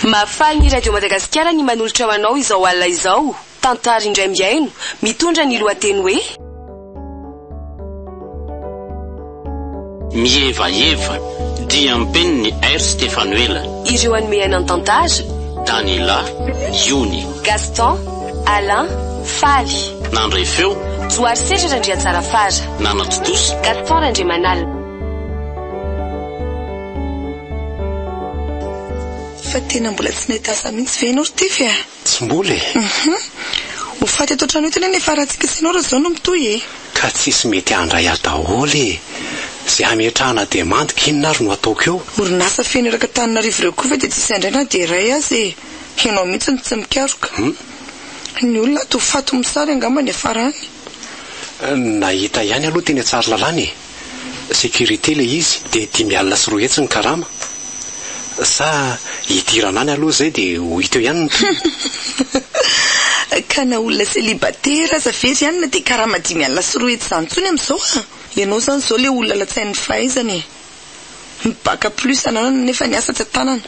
Mahafaly ny Radio Madagasikara ny manolotra ho anao izao alina izao, tantara indray mihaino, mitondra ny lohateny hoe. Mihevaheva, diam-penin'i R. Stefanoela. Ireo hanome aina ny tantara. Daniela, Iony. Gaston, Alain, Faly. Nandray feo. Johary Sendra Randriantsarafara. Nanatontosa. Gaston Randriamanalina. Fa tena mbola tsy nahita asa mihitsy ve ianao ry Tefy a? Tsy mbola e! Hum! Ho faty eto an-trano eto anie ny hafarantsika sy ianao raha izao no mitohy e! Ka tsisy mety handray ahy daholo e! Izay hametrahana demande k'inona ary no ataoko eo? Orinasa feno eraka Antananarivo ireo koa ve dia tsisy handray na dia iray aza e! Ianao mihitsy no tsy mikaroka. Hum! Ny olona ato ho faty mosary angamba ny hiafarany. Nahita ihany aloha teny Tsaralalàna e! Sécurité ilay izy dia 250 ny karama. Sa hidirana any aloha izay dia ho hita eo ihany ny tohiny? Ka na olona célibataire aza ve ry anona dia karama 250 izany intsony amin'izao a! Ianao izany izao ilay olona latsain'ny fahaizana e! Ny bac plus ananana nefa ny asa tsy an-tanana.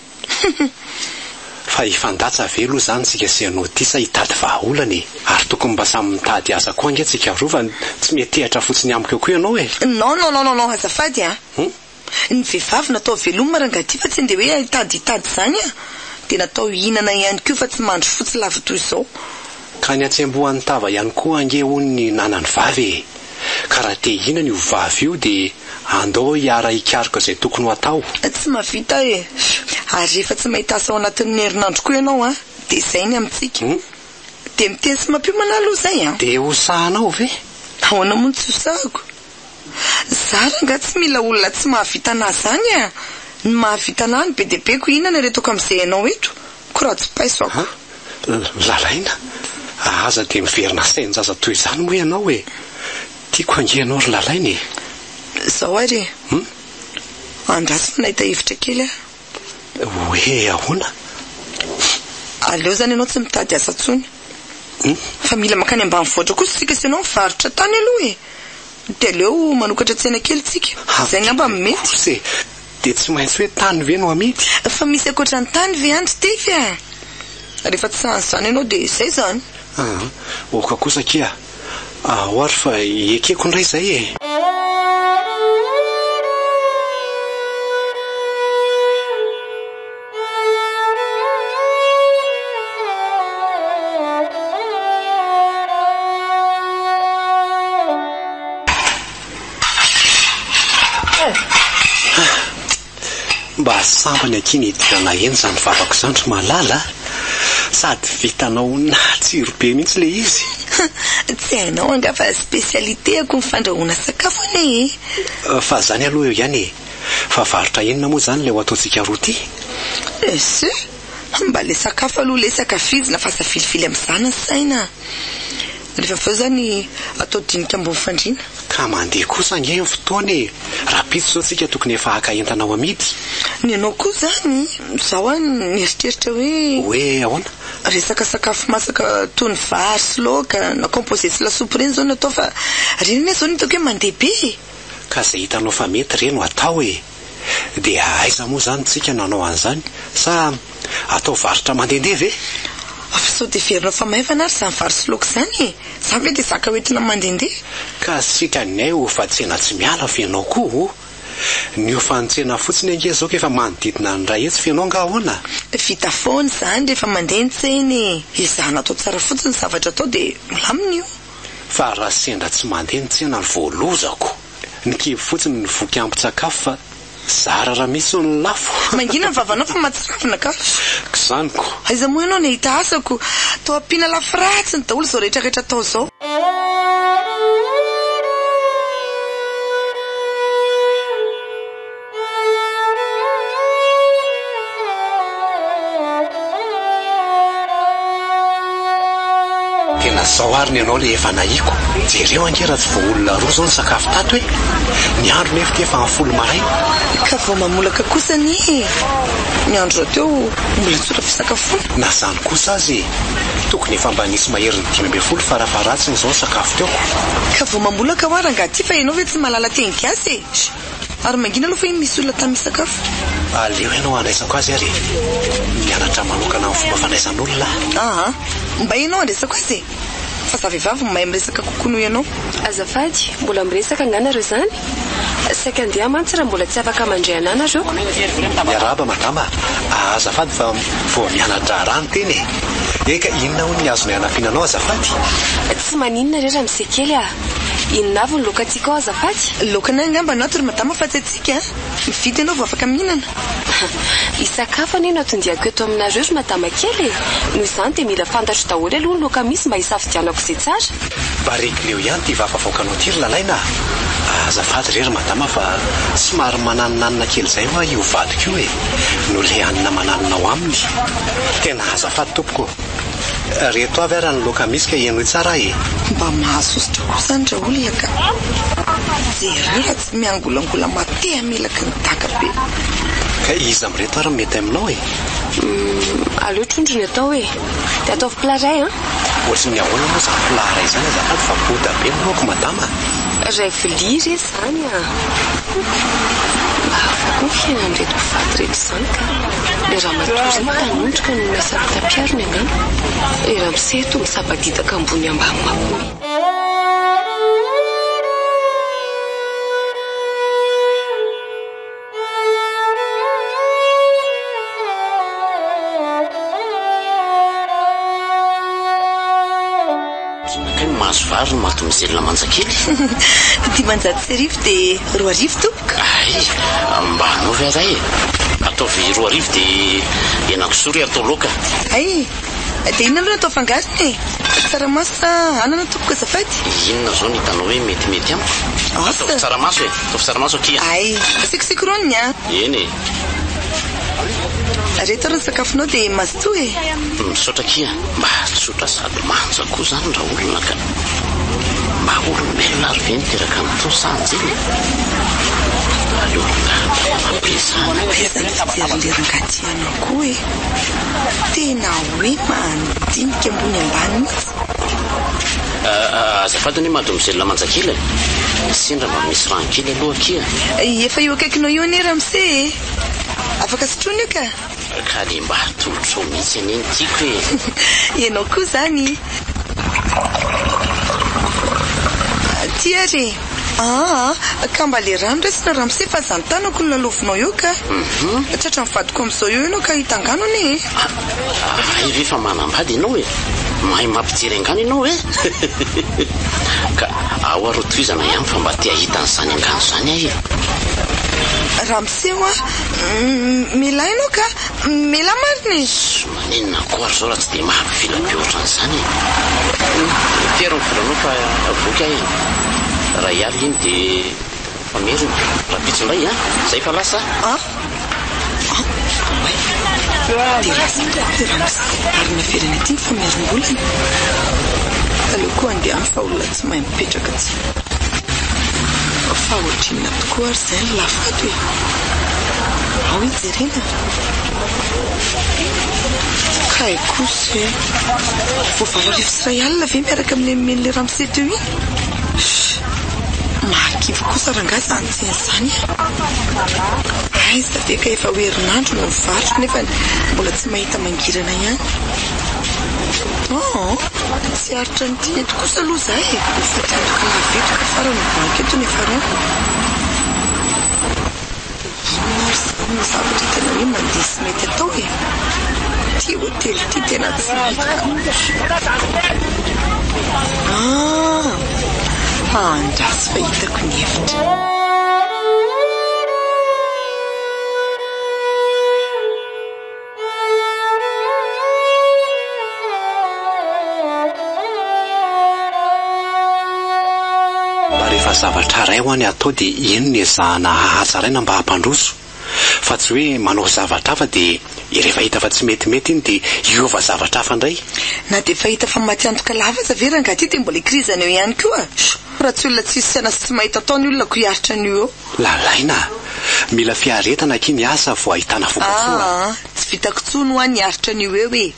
Fa hifandatsa ve aloha izany tsika sy ianao ity sa hitady vahaolana e? Ary tokony mba samy mitady asa koa ange tsika roa fa tsy miantehatra fotsiny amiko eo koa ianao e! Non non non non azafady a! Hum? Ny vehivavy natao velomina rangahy ity fa tsy andeha hoe hitady hitady izany a! Dia natao hihinana ihany koa fa tsy mandry fotsy lava toy izao. Ka ny hatsembohan'ny tava ihany koa ange hono ny hinanan'ny vava e! Ka raha te hihinana io vavy io dia andao hiara hikaroka izay tokony ho atao. Tsy mahavita e! Ary rehefa tsy mahita asa ao anatin'ny herinandro koa ianao an, dia izay ny amintsika. Dia miteny sy mampiomana aloha izay an! Dia ho sahanao ve? Ahoana moa no tsy ho sahako? Za rangaha tsy mila olona tsy mahavita anah zany a! Ny mahavita anah no be dia be ko inona no eretoko amin'izay ianao eto? Ko raha tsy paiso ako. Lalaina, aza dia miverina sain-jaza toy izany moa ianao e! Tiako ange ianao ry Lalaina e! Izao ary e! Hum? Andraso fa nahita hevitra kely aho. Hoe ahoana? Aleo izany ianao tsy mitady asa intsony. Hum? Fa mila mankany ambanivohitra kosa isika sy ianao mivarotra tany aloha e! Dia aleo manokatra tsena kely tsika. Izay angamba no mety. Kosa e! Dia tsy maintsy hoe tany ve no amidy? Fa misy ankoatra ny tany ve any ry Tefy a? Rehefa tsy sahan'izany ianao dia izay izany. Aa, ok kosa akia. Ao ary fa ekeko indray izay e! Mba sambany akia nidirana eny izany vavako izany ry Malala a! Sady vitanao natsiro be mihitsy ilay izy. Tsy hainao angaha fa spécialité-ako ny fandrahoana sakafo anie e! Fa izany aloha eo ihany e! Fa varotra inona moa izany ilay ho ataontsika roa ity? Ese! Mba ilay sakafo aloha lesy ankafizina fa aza vilivily amin'izany ny saina a! Rehefa avy eo izany atao dinika ambony fandriana. Ka mandeha kosa ange ny fotoana e! Rahampitso izao tsika tokony efa haka entana ho amidy. Ny anao koa izany, izaho ary nieritreritra hoe. Hoe ahoana? Resaka sakafo masaka toy ny vary sy laoka na composé sy lasopy ireny izao no atao fa ireny anie izao no hitako hoe mandeha be e! Ka izay hitanao fa mety re no atao e! Dia aiza moa izany tsika no hanao an'izany? Sa atao varotra mandehandeha ve? Fa sao dia heverinao fa maivana ary izany vary sy laoka izany e! Izany ve dia zaka hoentina mandehandeha? Ka sitrany ay hofa tsena tsy miala f'ianao koa o! Ny hofan'ny tsena fotsiny ange izao k'efa manodidina ny 100 f'ianao nga ahoana? Vita foana izany rehefa mandeha ny tsena e! Ezahana atao tsara fotsiny ny zavatra atao dia milamina io. Fa raha sendra tsy mandeha ny tsena ny voalozako! Ny kivy fotsiny ny voky ampin-tsakafo fa zara raha misy ny lafo. Mangina ny vavanao fa mahatsiravina ka. K'izany ko. Aiza moa ianao nahita asa ko. Toa ampiana lafy ratsiny daholo izao rehetra rehetra atao izao. Tena zao ary ny anao le efa nahiko. Jereo ange raha tsy vao olona roa zao nisakafo tato e! Ny andro nefa ity efa amin'ny folo maraina. Ka vao mamolaka kosa anie e! Ny andro rahateo mbola tsy ora fisakafoana. Na zany kosa aza e! Tokony efa mba nisy maherin'ny 15 farafaharatsiny zao nisakafo teo. Ka vao mamolaka hoa rangaha ty fa ianao ve tsy mahalala teny gasy e! Ary mangina aloha fa iny misy olona tany misakafo. Aleo ianao handraisako azy ary e. Mianatra manokana amin'ny fomba fandraisan'olona aho. Aa, mba ianao handraisako azy e. Fa za vehivavy mahay miresaka kokoa noho ianao. Azafady, mbola miresaka angaha nareo izany? Saika andeha mantsy raha mbola tsy afaka mandray anà nareo. Miarahaba madama a. Azafady fa vao miana-draharaha ny tena e. Eka, inona hono ny azonay anampiana anao azafady? Tsy maninona re ramose kely a. Inona avy ny laoka tiako ao azafady? Laokanay angamba no ato ry madama fa tsy antsika a. Mividy ianao vao afaka mihinana. Hisakafo anie no anton-diako eto aminareo ry madama kely e! Noho izany dia mila fantatro daholo aloha ny laoka misy mba hisafidianako izay tsara. Mba regleo ihany ity vava avoakanao ity ry Lalaina a! Azafady re ry madama fa somary mananinanina kely izay hoa io vadiko io e! No le hanina mananina ao aminy. Tena azafady tompoko ô! Reto avy ara ny laoka misy ka henoy tsara e! Mba mahasosotra koa zany raolona ka! Jereo raha tsy miangolangola mate hamelaky ny daka be. Ka iza amin'ireto ary no mety aminao e? Humm, aleo trondro ny atao e! Dia ataovy plat iray an! Ohatry ny ahoana moa izany plat iray izany azafady fa bota be ny lohako madama a! Iray vilia re izany a! Mba hafa koa ny fiainan'ireto mpivady ireto izany ka! Ilay ramatoa iry mitanondrika no miha-saro-tapiarony angamba! Ilay ramose toa misabadidaka ambony ambany mampiomehy. Inona kay no mahazo vary ry mademoiselle Manjakely? 1500 dia 2000 tompoko. Hay, mba anaovy ary e! Ataovy 2000 dia henakisoa re atao laoka. Hay, dia inona aloha no atao fangarony e? Tsaramaso sa anana tompoko azafady? Inona izao no hitanao hoe metimety amiko? Asa. Ataovy tsaramaso e! Ataovy tsaramaso akia. Hay, asiako roniny an! Eny e! Reto ary ny sakafonao dia mazotoa e! Misaotra akia, mba tsotra sady manja koa izany raolona ka! Mba olombelona ary ve niteraka an'itony sa anjely e? Aleo rangahy mba mampiresahana. Aiza ny fijery le rangahy ty anao koa e! Tena hoe mandinika ambony ambany mihitsy. Azafady anie mademoiselle Manjakely e! Sendra mba misy rano kely aloha akia. Efa eo akaikinao eo anie ramose e! Afaka sotroina io ka! Ka le mba atolotrao mihitsy anie no tiako e! Ianao koa izany! Aty ary e! Aa! Ka mba le rano raisina ramose fa aza ny tanako no lalaovinao eo ka! Tratran'ny vadiko amin'izao eo ianao ka hita angano anie e! Hay ve fa manambady ianao e! Mahay mampijery angano ianao e! Ka ao ary ho tohizana ihany fa mba te hahita an'izany angano izany aho e! Ramose hoa, mialà ianao ka! Mialà marina e! Maninona koa ary izao raha tsy dia mahavila be ohatran'izany e! Tero ny volanao fa voky aho e! Raha hiala iny dia famerina. Rahampitso indray an! Izay fa lasa a! Ah! Oay! Dia lasa tokoa ilay ramose ary naveriny aty ny famerim-bolany. Aleo koa handeha any fa olona tsy mahay mipetraka tsy. Fa ohatrinona tokoa ary izay ny lafo ato e? Ao hijerena. Kay kosa e! Vao 2008 ve miaraka amin'ilay nomen'ilay ramose teo iny? Humm! Mahakivy kosa rangahy izany tsena izany a! Aiza ve ka efa ho herinandro no nivarotra nefa mbola tsy mahita mangirana ihany. Aa! Tsy aritra an'ity eto kosa aloha za e! Ho fatiantoka lava eto ka farany ho banky eto ny hiafarana. Inona ary izany no zavatra tena hoe mandeha sy mety atao e? Ity hotely ity tena tsy mety ka. Ah! Andraso fa hitako ny hevitra. Mba rehefa zavatra iray hoa ny atao dia iny no ezahana hahatsaraina mba hampandroso fa tsy hoe manao zavatra hafa dia rehefa hita fa tsy metimety iny dia hiova zavatra hafa indray. Na dia efa hita fa maty antoka lava aza ve rangahy ity dia mbola hikirizana eo ihany koa? Raha tsy olona tsisy saina sy tsy mahita atao ny olona ko hiaritra an'io eo. Lalaina a! Mila fiaretana akia ny asa vao ahitana vokatsoa a! Aa! Tsy vitako tsony hoa ny hiaritra an'io eo e!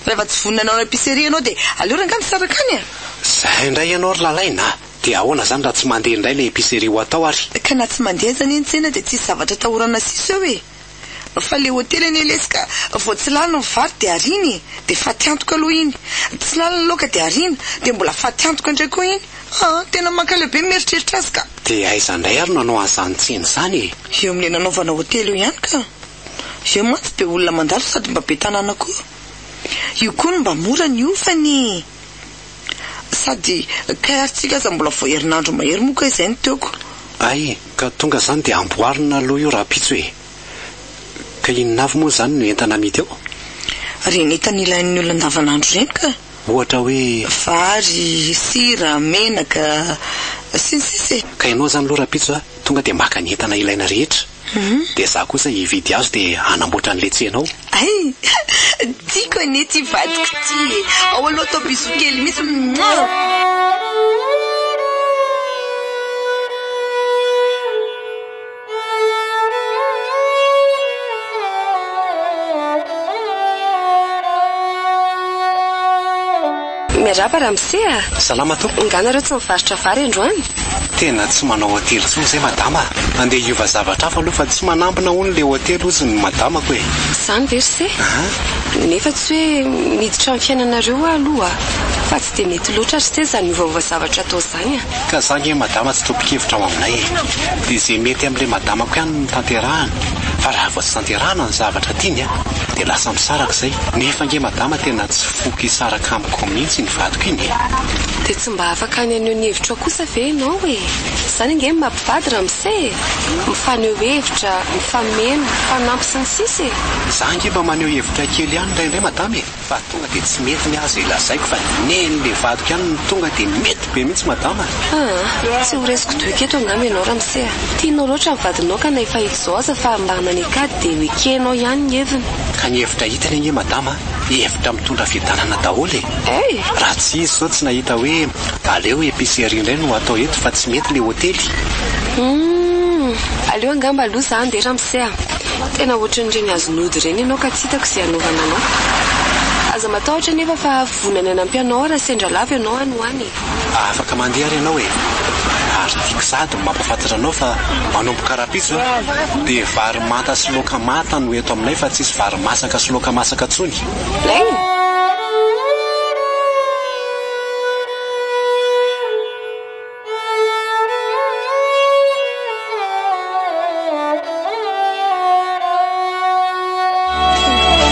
Rehefa tsy vonona hanao épicerie ianao dia aleo rangahy misaraka any a! Zay indray ianao ry Lalaina a! Dia ahoana izany raha tsy mandeha indray ilay épicerie ho atao ary? Ka na tsy mandeha aza anie ny tsena dia tsisy zavatra atahorana sisa eo e! Fa le hotely anie lesy ka vao tsy lany ny vary dia ariana e! Dia faty antoka aloha iny. Tsy lany ny laoka dia ariana, dia mbola faty antoka indray koa iny. Aa! Tena mankaleo be ny mieritreritra azy ka! Dia aiza indray ary no hanao an'izany tsena izany e? Eo amin'ilay nanaovana hotely eo ihany ka! Eo mantsy be olona mandalo sady mba be tanàna koa. Io koa no mba mora ny hofany e! Sady kay ary tsika aza mbola vao herinandro mahery moa kay izay no teoko. Hay, ka tonga izany dia amboarina aloha io rahampitso e! Ka inona avy moa izany no entana amidy ao? Ireny entana ilain'ny olona andavanandro ireny ka! Ohatra hoe. Vary, sira, menaka, sy ny sisa e! Ka ianao izany aloha rahampitso a, tonga dia maka ny entana ilaina rehetra. Dia izaho kosa hividy azy dia hanamboatra an'ilay tsena ao. Hay! Tiako anie ity vadiko ity e! Ao aloha atao bisous kely mihitsy. Mouah! Miarahaba ramose a! Salama tompoko. Nga nareo tsy mivarotra vary androany? Tena tsy manao hotely intsony zay madama a! Andeha hiova zavatra hafa aloha fa tsy manambina hono le hotely hozy ny madamako e! Zany ve ry se? Nefa tsy hoe miditra amin'ny fiainanareo aho aloha fa tsy dia mety loatra ry se izany miovaova zavatra atao izany a! Ka za nge madama tsy tompon-kevitra ao aminay e! Dia ze mety amin'ilay madamako ihany no tanterahana fa raha vao tsy tanterahana ny zavatra tiany a! Dia lasa misaraka izay. Nefa ange madama tena tsy foko hisaraka amiko mihitsy iny vadiko iny e! Dia tsy mba afaka ny haneho ny hevitrao kosa ve ianao e? Izany ange no mampivady ramose e! Mifaneho hevitra, mifameno, mifanampy sy ny sisa e! Za ange mba maneho hevitra kely ihany indraindray madama e! Fa tonga dia tsy mety ny ahy izay lazaiko fa nen'le vadiko ihany no tonga dia mety be mihitsy madama a! Aa! Tsy ho resiko doika eto angamba ianao ramose a! Tianao loatra ny vadinao ka na efa hita izao aza fa mba manekady dia ho ekenao ihany ny heviny. Ka ny hevitra hitany ange madama hevitra mitondra fiadanana daholo e! Hey! Raha tsy izy izao tsy nahita hoe aleo épicerie indray no atao eto fa tsy mety le hotely. Humm! Aleo angamba aloha za handeha ramose a! Tena ohatran'ireny azon'ody ireny ianao ka tsy hitako izay hanaovana anao. Aza matahotra anefa fa vonona ny hanampy anao aho raha sendra lavo ianao any ho any e! Afaka mandeha ary ianao e! Ary tiako sahady ny mampahafantatra anao fa manomboka rahampitso dia vary manta sy laoka manta no eto aminay fa tsisy vary masaka sy laoka masaka intsony. Lay!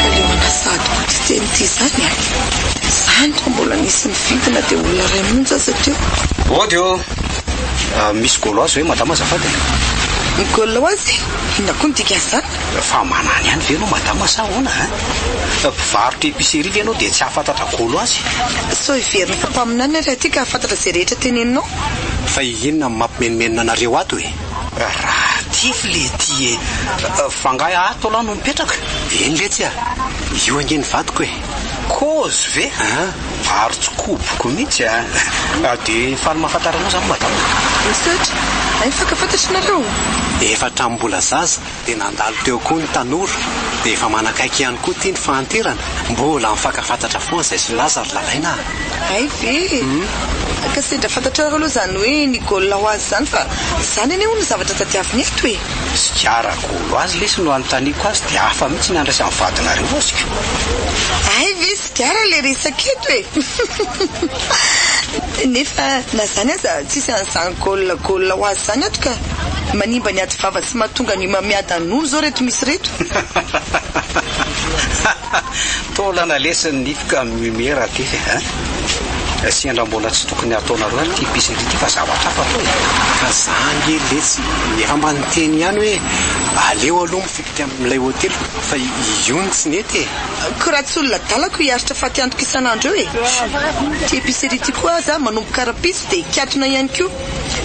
Kaleoana sady koa ty teny ity izany a! Izany raha mbola nisy nividy na dia olona iray monja aza teo. Ody ô! Misy gauloise ve madama azafady e? Ny gauloise? Inona koa no dikan'izany? Fa manany ihany ve ianao madama sa ahoana a? Mpivarotra épicerie ve ianao dia tsy hahafantatra gauloise? Sao heveriny fa mpaminany ary aty ka hahafantatra izay rehetra teneninao? Fa inona no mampimenomenona anareo ato e? Raha tify le ty e! Fa nga ato lah no mipetraka? Eny letsy a! Io ange ny vadiko e! Kozy ve? An! Ary tsy koboko mihitsy a! Dia faly mahafantara anao zany madama. Misaotra! Hay mifankafantatra nareo? Efa hatramin'ny mbola zaza dia nandalo teo koa ny tanora dia efa manakaiky ihany koa ity ny fahanterana, mbola mifankafantatra foana izay sy Laza ry Lalaina a! Hay ve? Ka sendra fantatrareo aloha izany hoe ny goal ho azy izany fa izany anie hono ny zavatra tadiaviny eto e! Sigara gauloise lesy no anontaniako azy dia hafa mihitsy ny andraisan'ny vadinareo azy ko! Hay ve sigara ilay resaka eto e! Nefa na izany aza tsisy an'izany goal goal ho azy izany ato ka! Manimba ny ady vava sy mahatonga ny homamiadan'olo izao ireto misy ireto. Taolana lesy ny nify ka mihomehy raha tefy e! Sendra mbola tsy tokony hataonareo ary ity épicerie ity fa zavatra hafa atao e! Ka za ange letsy efa mba niteny ihany hoe aleo aloha mifikitra amin'ilay hotely fa io no tsy nety e! Ko raha tsy olona adala ko hiaritra faty antoka isan'andro eo e! Ity épicerie ity koa aza manomboka rahampitso dia hikatona ihany koa.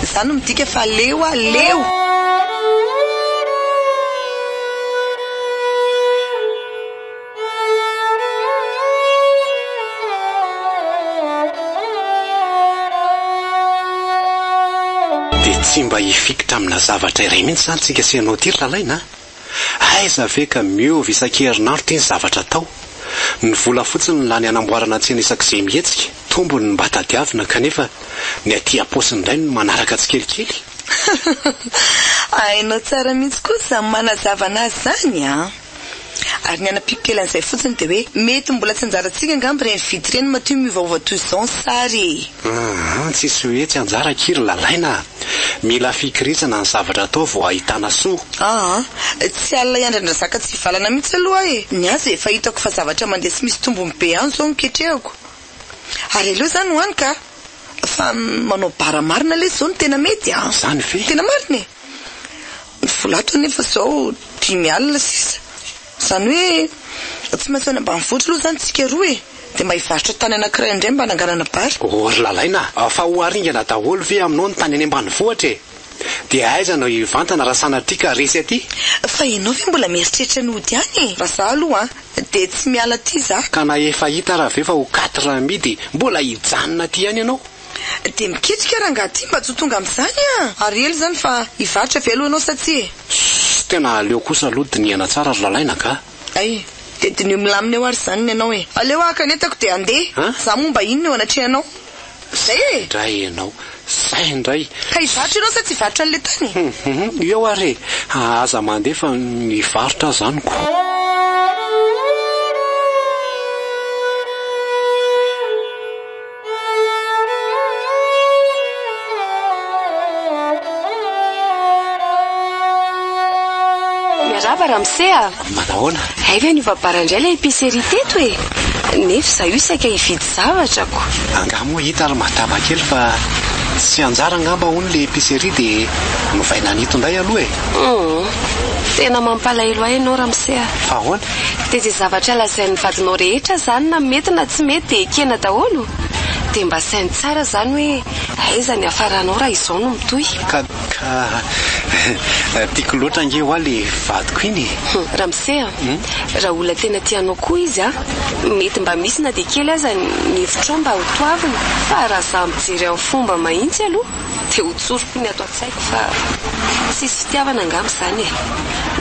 Izany no midika fa leo aho, leo! Dia tsy mba hifikitra amina zavatra iray mihitsy izany tsika sy ianao ity ry Lalaina a! Aiza ve ka miova isan-kerinandro ity ny zavatra atao? Ny vola fotsiny no lany hanamboarana tsena isak'izay mihetsika. Tombony no mba tadiavina kanefa ny aty am-paosiny indray no manaraka tsikelikely. Hainao tsara mihitsy koa izany manazava anazy izany an! Ary ny hanampiako kely an'izay fotsiny dia hoe mety mbola tsy anjarantsika angamba ireny vidy ireny matoa miovaova toy izao ny sary e! Aa tsisy hoe tsy anjara akia ry Lalaina a! Mila fikirizana ny zavatra atao vao ahitana soa. Aa tsy alina hiandry an-dRazaka tsy hivalana mihitsy aloha aho e! Ny azy efa hitako fa zavatra mandeha sy misy tombony be ihany izao no ketrehako. Ary aleo izany ho any ka! Fa manao bara marina lesy izao no tena mety a! Izany ve? Tena marina e! Ny vola ato anefa izao 50 alina sisa. Izany hoe tsy maintsy ho any ambanivohitra aloha izany tsika roa e! Dia mba hivarotra tany anankiray indray mba hananganana bara. Oh ry Lalaina a! Fa ho haringana daholo ve aminao ny tany any ambanivohitra e? Dia aiza no hivantana raha sanatria ka resy aty? Fa ianao ve mbola mieritreritra ny hody any e? Raha za aloha an, dia tsy miala aty za. Ka na efa hita ara ve fa ho quatre midi mbola hijanona aty ihany ianao? Dia miketrika rangaha aty mba tsy ho tonga amin'izany an! Ary ela izany fa hivarotra ve aloha ianao sa tsia e? Ssss tena aleo kosa aloha dinihana tsara ry Lalaina ka! Ay! Dia diniho milamina eo ary izany ny anao e! Aleo haka ny entako dia handeha! Za moa mba inona eo anatrehanao? Zay e! Indray ianao! Zay indray! Ka hivarotra ianao sa tsy hivarotra an'ilay tany? Hum eo ary e! Aza mandeha fa mivarotra aho zany ko! Miarahaba ramose a! Manahoana? Hay ve niova bara indray ilay épicerie teto e! Nefa izaho io saika hividy zavatra ko! Angaha moa hita ry madama kely fa tsy anjara angamba hono ilay épicerie dia novaina an'ito indray aloha e! Humm! Tena mampalahelo ahy ianao ramose a! Fa ahoana? Dia izay zavatra lazain'ny vadinao rehetra izany na mety na tsy mety dia ekena daholo? Dia mba saino tsara izany hoe aiza ny hiafaranao raha izao no mitohy. Ka ka tiako loatra ange hoa le vadiko iny e! Ramose a! Raha olona tena tia anao koa izy a! Mety mba misy na dia kely aza ny hevitrao mba ho toavina fa raha za mijery amin'ny fomba mahintsy aloha dia ho tsoriko ny ato an-tsaiko fa tsisy fitiavana angamba izany e!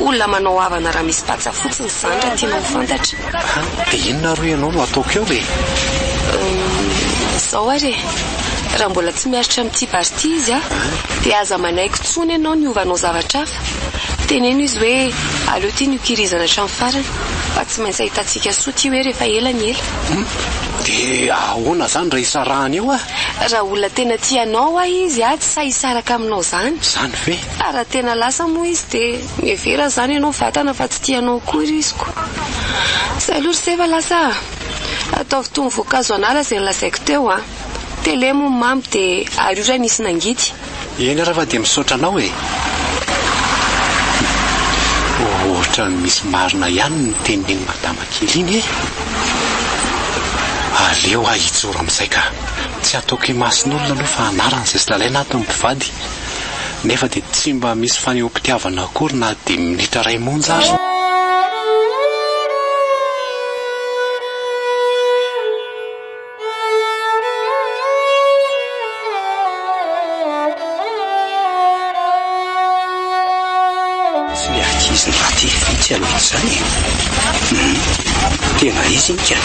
Olona manao havana raha misy patsa fotsiny izany raha tianao ho fantatra. An! Dia inona ary hoy ianao no ataoko eo e? Humm, izao ary e! Raha mbola tsy miaritra amin'ity bar ity izy an, dia aza manaiky intsony ianao ny hovanao zavatra hafa. Teneno izy hoe aleo ity no hikirizana hatramin'ny farany, fa tsy maintsy ahitantsika soa ity hoe rehefa ela ny ela. Humm, dia ahoana izany raha hisarahana eo aho? Raha olona tena tia anao hoa izy an, tsy sahy hisaraka aminao izany. Izany ve? Fa raha tena lasa moa izy dia mihevera izany ianao vatana fa tsy tia anao akory izy ko. Zay aloha ry se fa lasa a! Ataovy toy ny voankazo an'ala izay nolazaiko teo a! Tele moa ny mamy dia ario raha nisy nangidy. Eny ary fa dia misaotra anao e! Ohatran'ny misy marina ihany ny tenin'iny madama kely iny e! Aleo aho hijoro amin'izay ka! Tsy ataoko imason'olona aloha fa anarana izay tsy lalaina ato ny mpivady. Nefa dia tsy mba misy fanehoam-pitiavana akory na dia minitra iray monja aza. Tsy le ankizy ny raty vitsy aloha izany e! Hum, tena izy iny ka!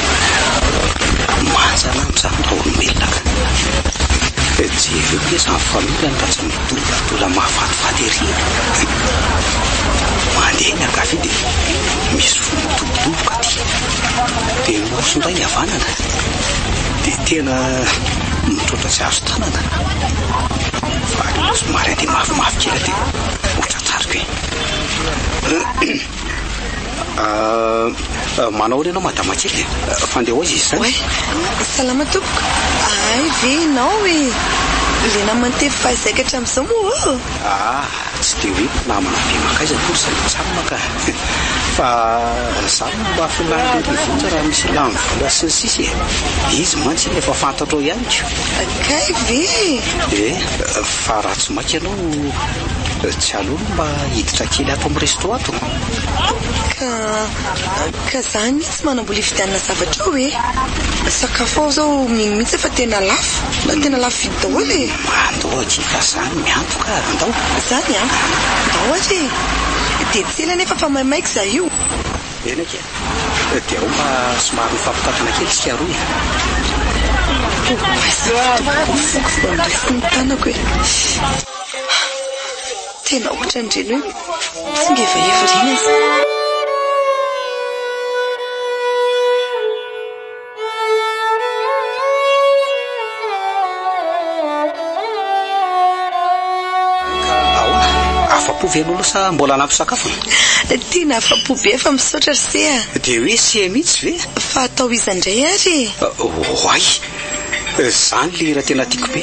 Manja lamba izany raha olombelona ka! Jereo nge izany familany raha tsy midoladola mahafatifaty ery e! Mandeha ny ankavia dia misy fo midobodoboka aty, dia miroso indray ny havanana, dia tena mitroatra tsy azo tanana, fa aleo somary andeha mafimafy kely dia ho tratrariko e! Manao ahoana ianao madama kely e? Fa andeha ho aiza izy izany? Oay, salama tompoko. Hay ve ianao e? Ilay naman'i Tefy fahazaika hatramin'izao moa ô? Ah, tsy dia hoe mpinamana be mankaiza akory izay mitsam ka. Fa za moa mba filan'ilay rivotra raha misy lany vola sy ny sisa e. Izy mantsy iny efa fantatrao ihany ko. Kay ve e? Eh, fa raha tsy maika ianao, tsy aleo aloha mba hiditra kely ato amin'ny resto ato? Ka, ka za anie tsy manam-bola hividianana zavatra ao e! Sakafo ao zao mino mihitsy fa tena lafo, na tena lafo vidy daholo e! Andao akia fa za no miantoka a! Andao! Zany an! Ndao ary e! Dia tsy ela anefa fa maimaika za io! Eny akia! Dia ao mba somary mifampitantana kely isika roa e. Aiza fitoboko ny foko vao niraisiko ny tanako e. Tena ohatran'ireny hoe mitsingevaheva ireny aza. Ka ahoana? Afa-po ve aloha sa mbola hanampy sakafo? Tena afa-po be fa misaotra ry se a! Dia hoe se mihitsy ve? Fa atao iza indray ary e? Oay! Izany le hira tena tiako be.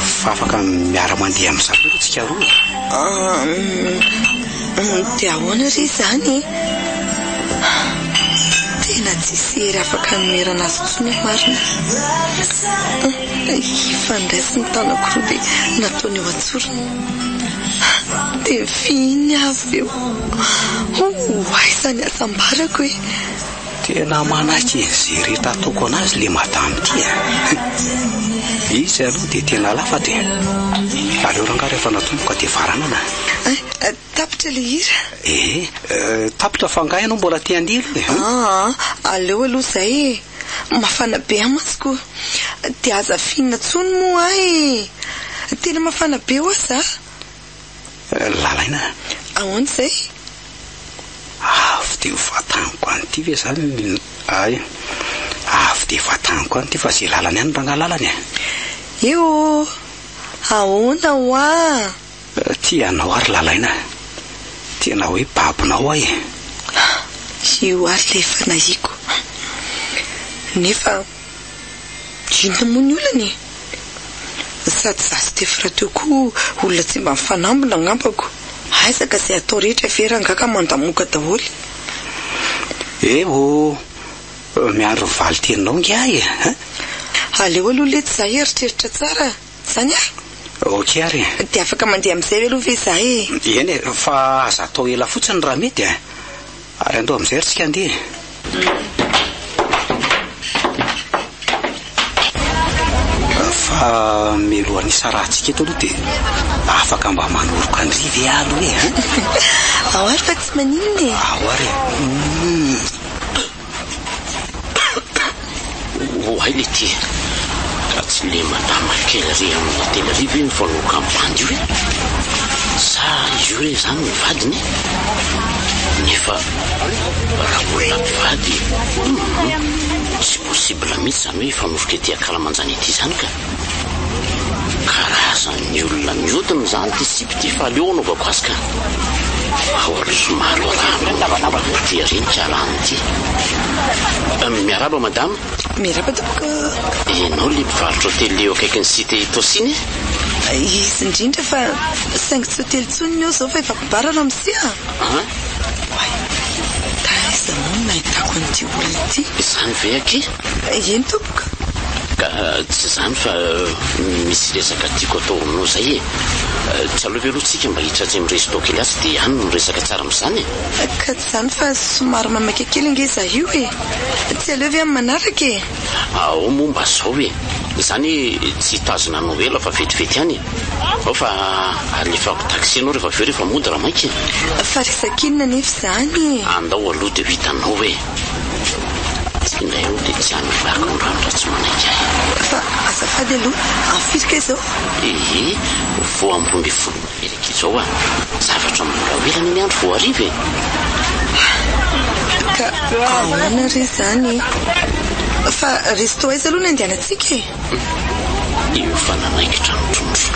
Fa afaka miara-mandeha amin'izany ve aloha tsika roa e? Dia ahoana re izany e? Tena tsisy hery afaka hanoherana azy intsony aho marina. Efa niraisiny ny tanako roa dia nataony eo an-tsorony. Dia nifihiny aho avy eo. Ho aiza ny hasambarako e! Tena manaiky an'izay rehetra ataoko anazy le madame ty a! Izy aloha dia tena lafatra e! Aleo rangahy rehefa natomboka dia faranana. Eh, tapitra le hira. Eh, tapitra fa angaha ianao mbola te handeha aloha e? Aa, aleo aloha izay e! Mafana be aho mantsy ko. Dia aza finina intsony moa aho e! Tena mafana be ho'a za. Lalaina. Ahoana izay? Avy dia ho vataniko any ity ve izany ay? Avy dia vataniko any ity fa izay lalana ihany rangahy lalana e. Io! Ahoana hoa? Tia anao aho ry Lalaina. Tena hoe babonao aho e. Io ary ilay efa nahiko. Nefa inona moa ny olana e? Sady za sy Tefy rahateo koa olona tsy mba mifanambina angambako. Aiza ka izay atao rehetra ve rangahy ka mandamoka daholo? Eho! Miandry ny valin-teninao ingahy e! Aleo aloha letsy za hieritreritra tsara. Zany ah! Ok ary e! Dia afaka mandeha amin'izay ve aloha ve za e? Eny e, fa aza atao ela fotsiny raha mety e! Ary andao amin'izay ry tsika andeha e! Fa mialohan'ny hisarahantsika eto aloha dia afaka mba manoroka an-dry ve aho aloha e? Ao ary fa tsy maninona e! Ao ary e! Oay le ty Ka tsy le madama kely ry amin'ny telo arivo iny vao nokambandy io e? Sa io re zany ny vadiny e? Nefa raha olona mpivady hum tsy possible mihitsy zany hoe hifanoroka ety ankalamanjana ety zany ka. Karazan'ny olona miodina izany ity sipa ity fa aleo anaovako azy ka. Ao aloha somary arahana moramora aty aoriana ity alahany ity. Miarahaba madama. Miarahaba tompoko. Ianao ilay mpivarotra hotely eo akaikin'ny cité Itaosy iny e? Izy indrindra fa saingy tsy hotely intsony ny eo izao fa efa bar ramose a. An? Oay, taiza moa no nahitako an'ity olona ity? Izany ve akia? Eny tompoko. Ka tsy izany fa misy resaka tiako atao aminao izay e. Tsy aleo ve aloha tsika mba hiditra atsy amin'ny resto kely atsy dia any no miresaka tsara amin'izany e. Ka tsy izany fa somary maimaika kely ange izaho io e. Tsy aleo ve amin'ny manaraka e. Ao moa mba zao e. Izany hoe tsy hitazona anao ela fa vetivety ihany e. Ao fa alefako taxi ianao rehefa avy eo rehefa mody raha maika e. Fa resaka inona anefa izany e. Andao aloha dia ho hitanao e. Tsy indray aloha dia tsy hanilako ny rano raha tsy manaiky ahy. Fa azafady aloha, amin'ny firy kay izao? Ehe, vao amin'ny 12 mahery akia izao ah. Zavatra mbola ho ela anie ny andro vao hariva e. Ka ahoana re izany e? Fa resto aiza aloha no andehanantsika e? Io fa nanaikitra ny trondro.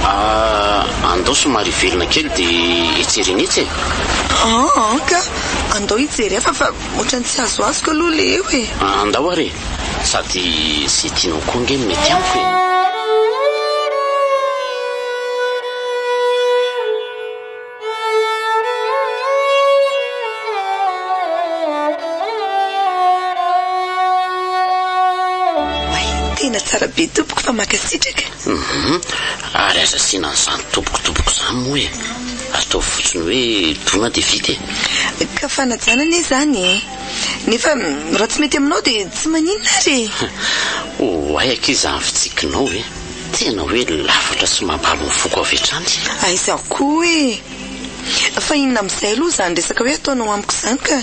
Ah, andao somary hivelona kely dia etsy aoriana etsy e. Aa ka, andao hijery hafa fa ohatran'ny tsy azoazoko aloha ilay eo e. Andao ary e, sady izay tianao koa ange no mety amiko e. Oay, tena tsara be tompoko fa mankasitraka. Hum, ary aza asiana an'izany tompoko tompoko izany moa e. Ataovy fotsiny hoe dona dia vita e. Ka fanajana anie izany e. Nefa raha tsy mety aminao dia tsy maninona ary e. Oay akia izany fitsikinao e. Tena hoe lafatra sy mampalo ny foko avy hatrany. Aiza koa e! Fa inona amin'izay aloha izany resaka hoe ataonao amiko izany ka?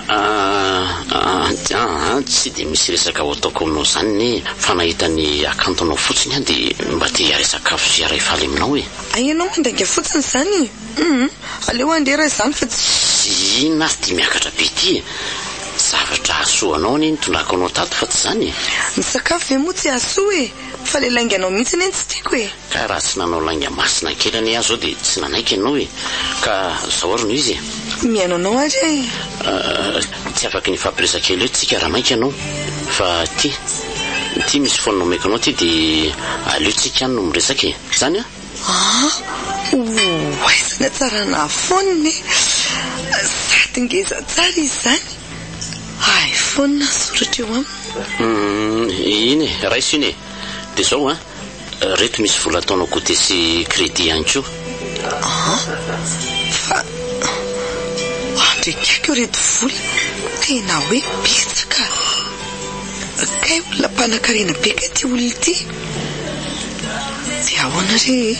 Aa tsy dia misy resaka ho ataoko aminao izany anie fa nahita ny hakantonao fotsiny aho dia mba te hiara-hisakafo sy hiara-hifaly aminao e. Hay ianao mandainga fotsiny izany e! Hum, aleo handeha raha izany fa tsy. Inona ary ity miakatra be ity e? Zavatra hahasoa anao anie nitondrako anao tato fa tsy izany e! Ny sakafo ve moa tsy hahasoa e? Fa ilay lainganao mihitsy anie no tsy tiako e! Ka raha tsy nanao lainga masina kely anie aho zao dia tsy nanaiky ianao e! Ka zao ary no izy e! Mihaino anao ary aho e! Tsy afaky ny hifampiresaka ela eo tsika raha maika ianao fa ty, ty misy phone omeko anao ty dia aleo tsika any no miresaka e! Zany an? Ah! Ho aiza ny hatsarana phone e! Sady ngeza tsara izy izany! Iphone ny soratra eo aminy. Hum, iny e, raiso iny e! Dia zao an! Reto misy vola ataonao goûter sy crédit ihany koa. An! Fa andrekako ireto vola tena hoe betsaka. Kay olona mpanakarena be kay ity olona ity. Dia ahoana re e?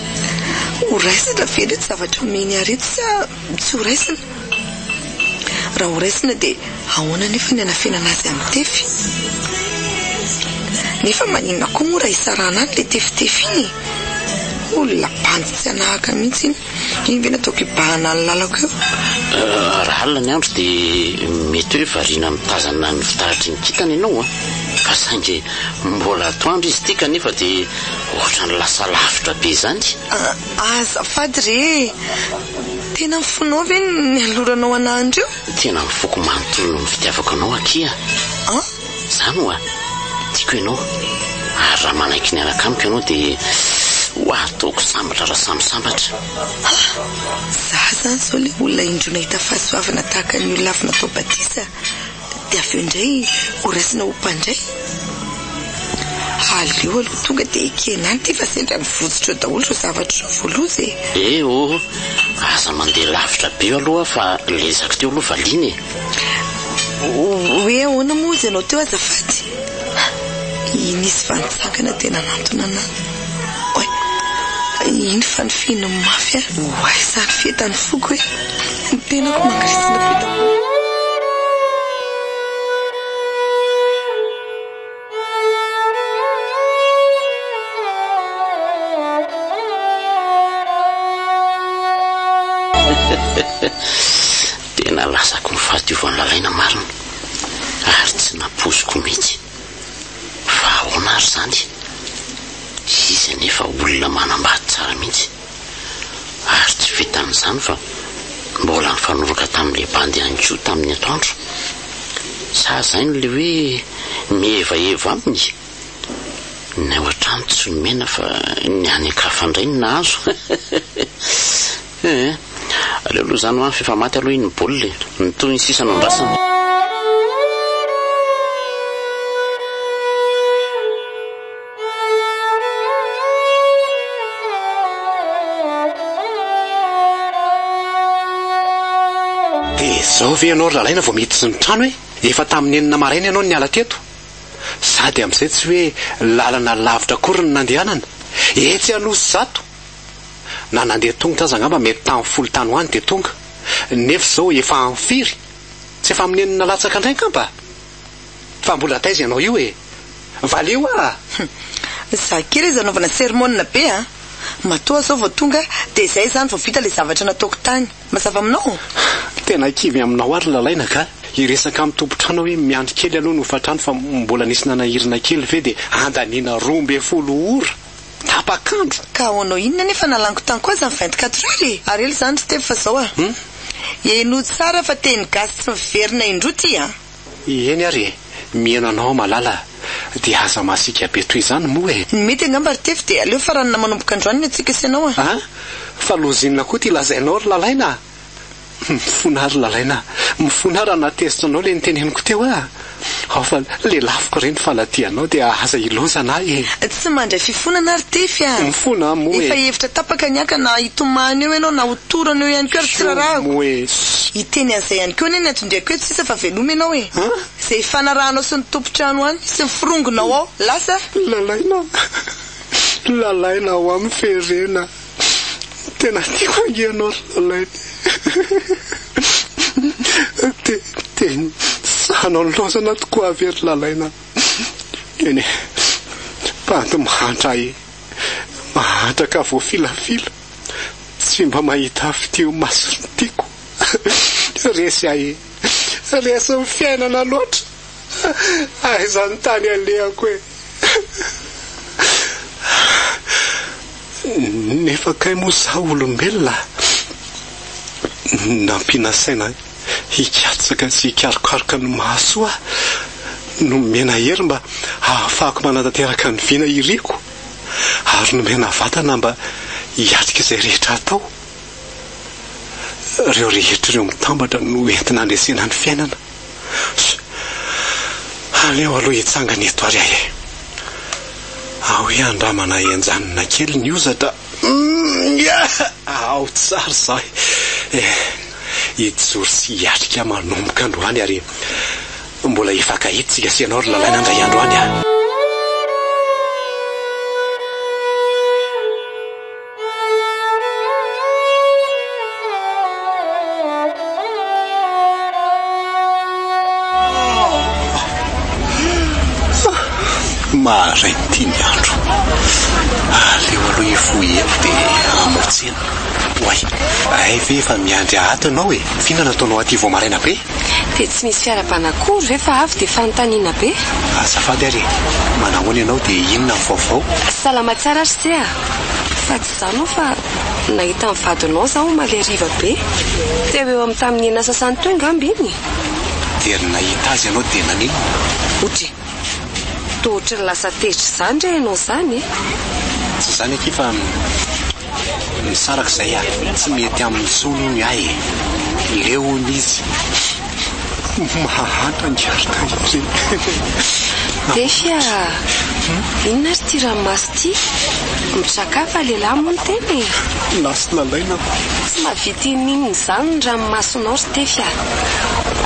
Ho raisina ve ireto zavatra omeny ahy ireto sa tsy ho raisina? Raha ho raisina dia ahoana anefa ny hanafenana azy amin'ny tefy? Nefa maninona koa moa raha hisarahana any ilay tefitefy iny e? Olona bandy tsy hanahaka mihitsy iny. Iny ve no ataoko hibahana ny lalako eo? Raha alina ny andro dia mety hoe variana mitazana ny fitaratry ny kintana ianao an! Fa saingy mbola atoandro izy ity kanefa dia ohatran'ny lasa lavitra be izany. Azafady re e! Tena ny fonao ve no nialoranao anah andreo? Tena ny foko manontolo noho ny fitiavako anao akia. An? Zany oa! Tiako ianao. Ary raha manaiky niaraka amiko ianao dia ho ataoko sambatra raha samy sambatra. Ha! Za zany zao le olona indroa nahita fahasoavana tahaka ny olona avy natao batisa dia avy eo indray ho raisina ho mpandray? Aleo aloha tonga dia ekena any ity fa sendra mivotsitra eo daholo ireo zavatra ireo vao loza e! Eh oh! Aza mandeha lavitra be eo aloha fa le ezaka teo aloha valiana e! Hoe ahoana moa hozy ianao teo azafady? Iny izy fa nitsangana dia nanantona anà. Oay! Iny fa nifihina mafy ahy. Oay izany fientan'ny foko e! Ny tenako mangirisina be daholo. Tena lasako ny fahadiovan'i Lalaina marina ary tsy nampoiziko mihitsy. Fa ahoana ary izany? Izy anefa olona manambady tsara mihitsy. Ary tsy vitan'izany fa mbola nifanoroka tamin'ilay bandy ihany koa tamin'ny atoandro. Sa izay no ilay hoe mihevaheva aminy? Ny ao an-trano tsy nomena fa ny any an-kafa indray no nahazo. Ee. Aleo aloha izany hoa f'efa maty aloha iny baolina e. Ny tohiny sisa no andrasana. Dia izao ve ianao ry Lalaina vao miditra ny trano e? Efa tamin'ny enina maraina ianao no niala teto. Sady amin'izay tsy hoe lalana lavitra akory ny nandehanana. Etsy Anosizato. Na nandeha tongotra aza angamba mety tamin'ny folo tany ho any dia tonga. Nefa izao efa amin'ny firy? Tsy efa amin'ny enina latsaka indray angamba? Fa mbola taiza ianao io e? Valio ah! Za kely aza anaovana sermona be a! Matoa aho zao vao tonga dia izay izany vao vita ilay zavatra nataoko tany. Mazava aminao? Tena kivy aminao ary Lalaina ka! Hiresaka amin'ny tompon-trano aho hoe miandry kely aloha ny hofantrano fa mbola nisy nanahirana kely ve dia handaniana 12 ora? Tapak'andro! Ka ahoanao inona anefa nalaniko tany koa aza ny 24 heures e! Ary ela izany ry Tefy fa zao a! Henoy tsara fa teny gasy tsy miverina indroa ty a! Eny ary e! Mihaino anao aho malala a! Dia aza masiaka be toy izany moa e! Ny mety angamba ry Tefy dia aleo faranana manomboka androany ny antsika sy ianao a! A! Fa loza inona koa ity lazainao ry Lalaina a! Mifona aho ry Lalaina a! Mifona aho raha nahatezitra anao ilay noteneniko teo a! Ao fa lelafiko ireny faladianao dia aza ilaozana ahy e! Tsy mandray fifonana aho ry Tefy a! Mifona aho moa e! Efa hevitra tapaka ny ahy ka na hitomany eo ianao na ho torana eo ihany koa ary tsy rarahako. Soa moa e! Hiteny an'izay ihany koa anie ny anton-diako eto sisa fa veloma ianao e! Izay ifanarahanao sy ny tompon-trano any sy ny forongonao ao. Lasa! Lalaina a! Lalaina ao amin'ny ferena. Tena tiako ange ianao ry Lalaina e. Dia, dia sahanao nilaozana tokoa ve ry Lalaina? Eny e, bandy mahantra ahy e. Mahantra ka voafilafila. Tsy mba mahita fitia eo imason'ny tiako. Resy ahy e. Resin'ny fiainana loatra. Aiza ny tany alehako e. Nefa kay moa za olombelona nampiana saina hikatsaka sy hikarokaroka ny mahasoa ahy, nomena hery mba hahafahako manatanteraka ny vina iriko, ary nomena vatana mba hiatrika izay rehetra atao. Ireo rehetra ireo mitambatra no entina handresena ny fiainana. Aleo aloha hitsangana eto ary aho e. Ao hoe andramana henjanina kely ny hozatra. Ao tsara izaho e. Hijoro sy hiatrika manomboka androany ary mbola hifankahita isika sy ianao ry Lalaina indray andro any a. Maraina ity ny andro. Aleo aloha hifoha eto dia hamoha tsena. Oay, hay ve efa miandry ahy ato ianao e? F'inona no ataonao aty vao maraina be? Dia tsy misy fiarahabana akory ve fa avy dia fanontaniana be? Azafady ary e! Manahoana ianao dia inona ny vaovao? Salama tsara ry se a! Fa tsy izany ho'a fa nahita ny vadinao izaho omaly hariva be. Teo eo amin'ny tamin'ny enina sasany teo angamba iny. Dia nahita azy ianao dia naninona? Otry! Toa ohatry ny lasa tezitra izany re ianao izany e! Tsy izany akia fa misaraka izay aho. Tsy mety aminy intsony hono ahy e! Leo hono izy. Mahantra angaha ry Tahiry e! Tefy a! Inona ary ity ranomaso ity? Mitraka fa lehilahy moa ny tena e! Lasa lalaina aho. Tsy mahavita inoninona izany ny ranomasonao ry Tefy a!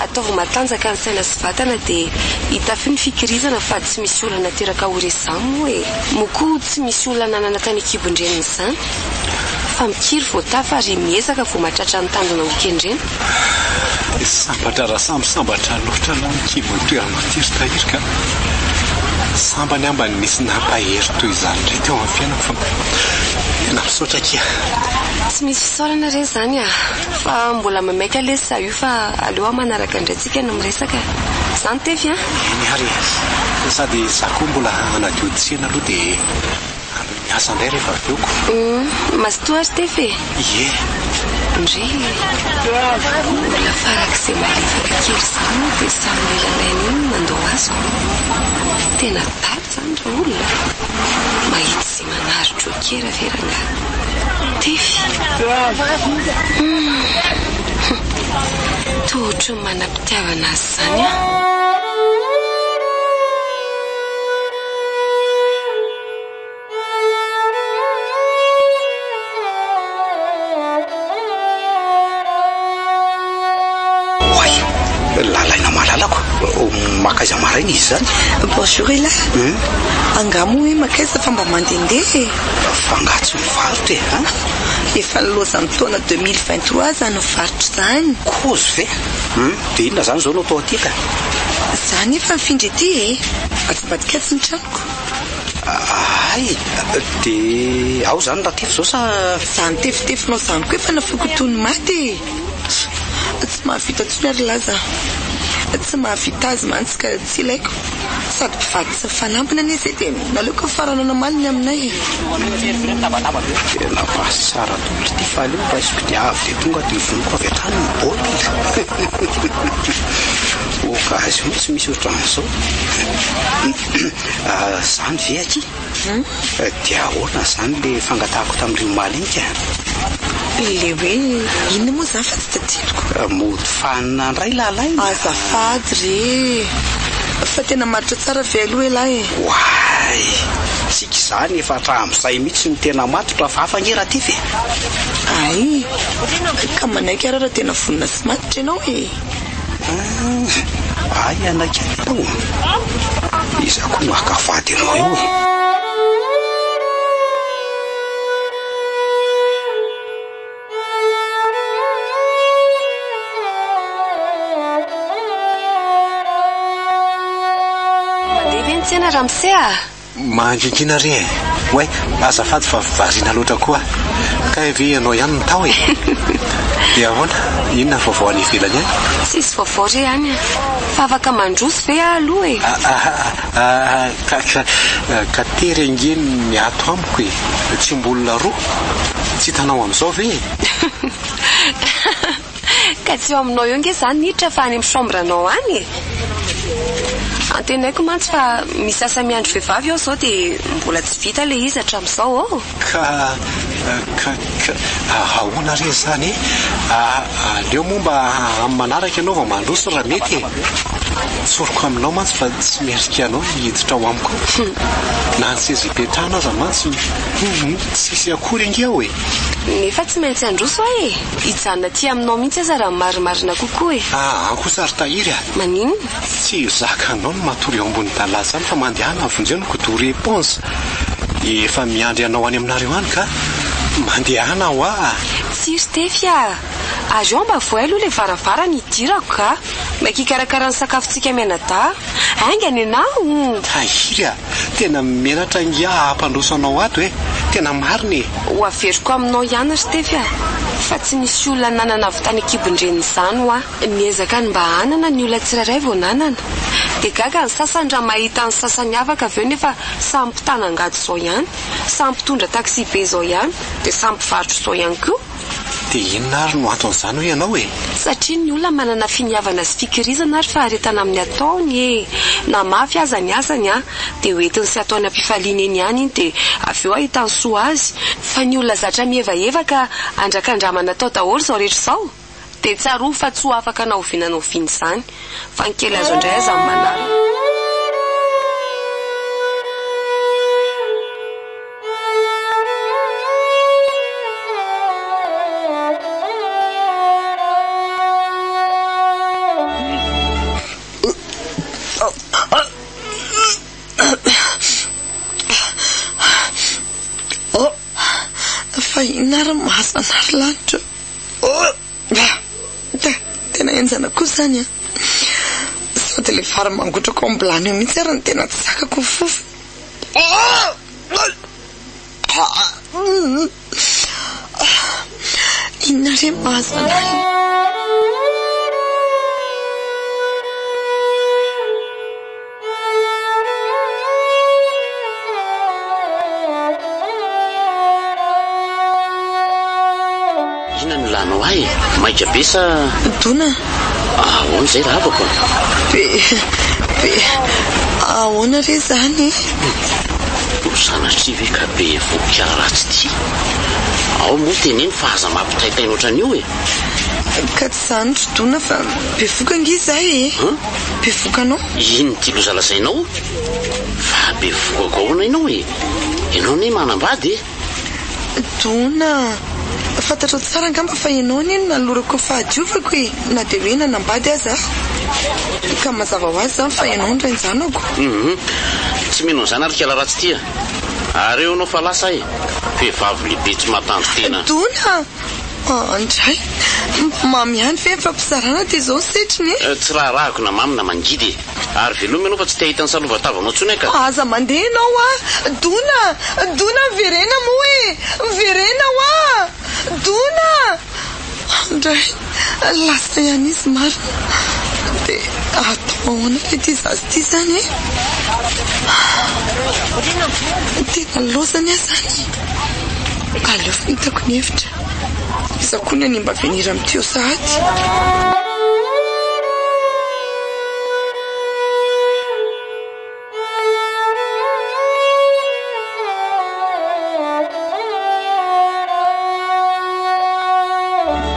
Ataovy matanjaka ny saina sy vatana dia hitafio ny fikirizana fa tsy misy olona nateraka ho resy izany moa e! Moa koa tsy misy olona nanana tany an-kibon-dreniny izany fa mikiry vao tafa ary miezaka vao mahatratra ny tanjona ho kendrena. Sambatra raha samy sambatra loatra aloha ny kibon'ny toerana aty ry Tahiry ka! Sambany aho mba nisy nampahery toy izany indray teo amin'ny fiainako fa tena misaotra akia. Tsy misy fisaorana re izany a! Fa mbola maimaika lesy za io fa aleo aho manaraka indray tsika no miresaka. Izany Tefy a! Eny ary e! Sady za koa mbola hanadio tsena aloha dia hanohy ny asa indray rehefa avy eo ko. Hum, mazotoa ary Tefy e! Ie! Ndry! Olona farak'izay malefaka kely izany moa dia samy lelalaina iny no nandao azy ko! Tena adala izany raolona a! Mahita izay manary joker ve rangahy? Tefy! Hum! Toa ohatran'ny manam-pitiavana azy izany aho. Oay! Lalaina malalako, makaiza maraina izy izany? Bonjour Ela. Angaha moa hoe makaiza fa mba mandehandeha e? Fa angaha tsy mivarotra e, an? Efa nilaozan'ny taona 2023 izany varotra izany. Kozy ve? Hum, dia inona izany izao no atao aty ka? Za nefa nifindra ety e! Atsy ambadika atsy ny tranoko. Hay! Dia ao izany Ratefy izao sa? Izany tefitefinao izany koa efa nafoiko toy ny maty e! Tsy mahavita intsony ary Laza a! Tsy mahavita azy mantsy ka tsy ilaiko. Sady mpivady tsy mifanampina anie izay dia naleoko nifarana namaly ny aminay e! Tena basy tsara daholo ity fa aleo raisiko dia avy dia tonga dia vonoiko avy hatrany ny baolina. Occasion tsy misy ohatran'izao. Izany ve akia? Dia ahoana izany ilay fangatahako tamin'ry omaly iny ka? Ilay hoe inona moa izany fa tsy tadidiko? Mody fanina indray lalaina. Azafady re e! Fa tena matotra tsara ve aloha elah e? Oay! Tsika izany efa hatramin'izay mihitsy no tena matotra fa hafa ange Ratify e! Hay! Ka manaiky ary aho raha tena vonona sy matotra ianao e! Hay hanaiky anao. Iza koa no haka vady anao eo e? tsena ramose a! Mangingina re e! Oay, azafady fa variana loatra koa aho. Kay ve ianao ihany no tao e? Dia ahoana? Inona ny vaovao any ivelany any? Tsisy vaovao re any a! Fa afaka mandroso ve aho aloha e? Ah, ka, ka, ka tery ange ny ato amiko e! Tsy mbola roa. Tsy hitanao amin'izao ve e? Ka tsy eo aminao eo nge zany niditra fa any amin'ny chambre-nao any e! Antenaiko mantsy fa misy asa miandry vehivavy ao izao dia mbola tsy vita ilay izy hatramin'izao ô! Ka, ka, ka, ahoana re izany e? Aleo moa mba amin'ny manaraka ianao vao mandroso raha mety e! Tsoriko aminao mantsy fa tsy mendrika anao ny hiditra ao amiko ao. Na ny seza ipetrahana aza mantsy, hum, tsisy akory ange ao e! Nefa tsy maintsy handroso aho e! Hijanona aty aminao mihitsy aza raha ny marimarina kokoa e! Aa kosa ry Tahiry a! Maninona? Tsy zakanao ny matory eo ambony dalahy izany fa mandehana vonjeo ny kidoro éponge. Efa miandry anao any aminareo any ka! Mandehana hoa! Tsia ry Tefy a! Ary ao mba vohay aloha ilay varavarana hidirako ka! Maika hikarakara ny sakafontsika mianadahy. Haingana ianao! Tahiry a! Tena menatra ange aho hampandroso anao ato e! Tena marina e! Ho averiko aminao ihany ry Tefy a! Fa tsy nisy olona nanana avy tany an-kibon-dreniny izany hoa! Niezaka ny mba hanana ny olona tsirairay vao nanana. Dia gaga ny sasany raha mahita ny sasany afaka avy eo nefa samy mpitana angady izao ihany, samy mpitondra taxi be izao ihany, dia samy mpivarotra izao ihany koa. Dia inona ary no anton'izany hoy ianao e? Satria ny olona manana finiavana sy fikirizana ary faharetana amin'ny ataony e! Na mafy aza ny asany an, dia ho entiny sy ataony am-pifaliana eny ihany iny dia avy eo ahitany soa azy. Fa ny olona zatra mihevaheva ka andrakandramana atao daholo izao rehetra izao, dia tsarovy fa tsy ho afaka na oviana na oviana izany. Fa ny kely azo indray aza ny manaraka. Oh, fa inona ary ny mahazo anà ry lanitra? Oh, tena henjana koa izany an! Sady ilay vary mangotraka ao am-bilany eo mihitsy ary no tena tsy zakako ny fofony. Inona re ny mahazo anà e? Inona no ilanao ahy e? Maika be sa. Dona. Ahoana izay rahavako a? Be, be, ahoana re izany e? Ho sanatria ve ka be voky ratsy ity? Ao moa teneno fa aza mampitaintaina ohatran'io e! Ka tsy izany ry Dona fa bevoka ange izahay e! Bevoka anao? Inona ity loza lazainao? Fa bevoka ahoana ianao e? Ianao anie manambady e! Dona a! Fantatrao tsara angamba fa ianao anie no nanolorako ny fahadiovako e! Na dia hoe nanambady aza aho. Ka mazava ho azy izany fa ianao no rain-janako. Hum! Tsy mino an'izany ary kala ratsy ity a! Ary eo ianao fa lasa e! Vehivavy lehibe tsy mahatandrin-tena. Dona a! Andray! Mamy ihany ve ny fampizarana dia izao ny setriny e? Tsy raharahako na mamy na mangidy e! Ary veloma ianao fa tsy te hahita ny salovan-tavanao intsony aho ka! Aza mandeha ianao hoa! Dona! Dona miverena moa e! Miverena hoa! Dona! Andray! Lasa ihany izy marina! Dia atao ahoana re ity zaza ity izany e? Tena lozany aho izany! Aleo fitako ny hevitra. Iza koa ny hanimba avenir amin'ity eo sahady?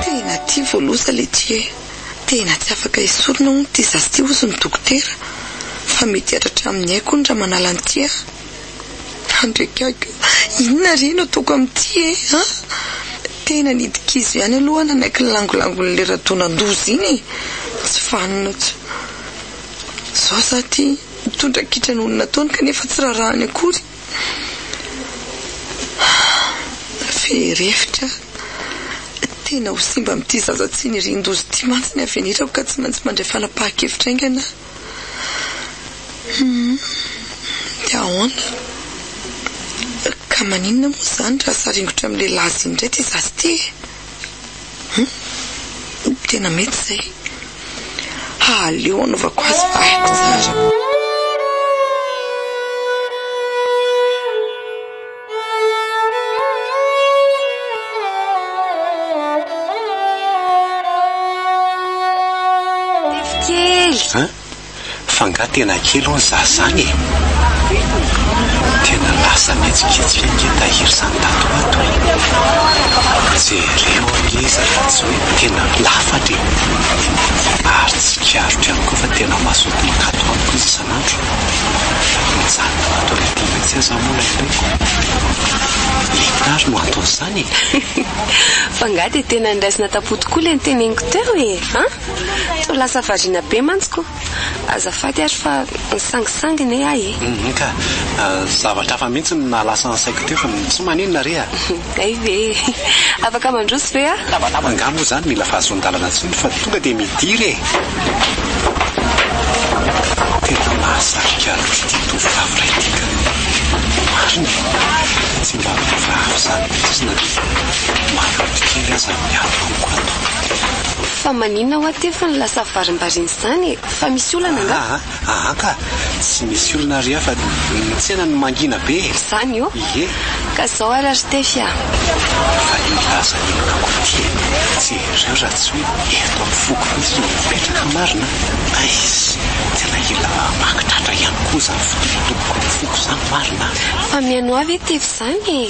Tena tia voaloza le ty e! Tena tsy afaka esorina hono ity zaza ity hozy ny dokotera fa mety hiatratra amin'ny aiko hono raha manala an'ity aho. Andriakaiky o! Inona re no ataoko amin'ity e? An? Tena nidikizo ihany aloha aho nanaiky ny langolangon'ilay Radonandoza iny e! Tsy vanona tsy. Izao za ity mitondra kitra noho ny nataony kanefa tsy raharahany akory. Very hevitra aho. Tena ho simba amin'ity zaza tsy nirian-doza ity mantsy ny avenirako ka tsy maintsy mandray fanapahan-kevitra haingana aho. Hum. Dia ahoana? Ka maninona moa izany raha saringotra amin'ilay laza iny indray ity zaza ity e? Hum? Tena mety izay. Aleo anaovako azy fa haiko tsara. Kely. Hein? Fa nga tena kely hono za zany e? Tena lasa mihetsiketsika ange Tahiry zany tato ho ato e! Jereo ange izy raha tsy hoe tena lafatra e! Ary tsikaritro ihany koa fa tena mazoto mankato amiko izy isan'andro. Mijanona ato amin'ity mihitsy aza moa ilay raiko. Inona ary no anton'izany e? Fa nga dia tena niraisina tam-po tokoa ilay noteneniko teo e! An? Toa lasa variana be mantsy ko. Azafady ary fa nisangisangy ne ahy e. Hum ka, zavatra hafa mihitsy no nahalasa ny saiko teo fa tsy maninona re a. Hay ve e. Afaka mandroso ve aho? Angaha moa izany mila fahazoan-dalana intsony fa tonga dia midira e. Tena mahasarika ahy loatra ity tovovavy iray ity ka. Marina e. Tsy mba miova izany mihitsy izy na dia maloto kely aza ny ato amiko ato. Fa maninona hoa Tefy no lasa varimbariana izany e? Fa misy olana angaha? Aa, aa ka! Tsy misy olana ry ahy fa ny tsena no mangina be e! Izany io? Ie! Ka izao ary ry Tefy a! Fa io laza inona koa ity e? Jereo raha tsy hoe eto amin'ny foko mihitsy no mipetraka marina a! Aiss! Tena ila maka tratra ihany koa izany fitobotoboky ny foko izany marina a! Fa mihaino ahy ve Tefy izany e?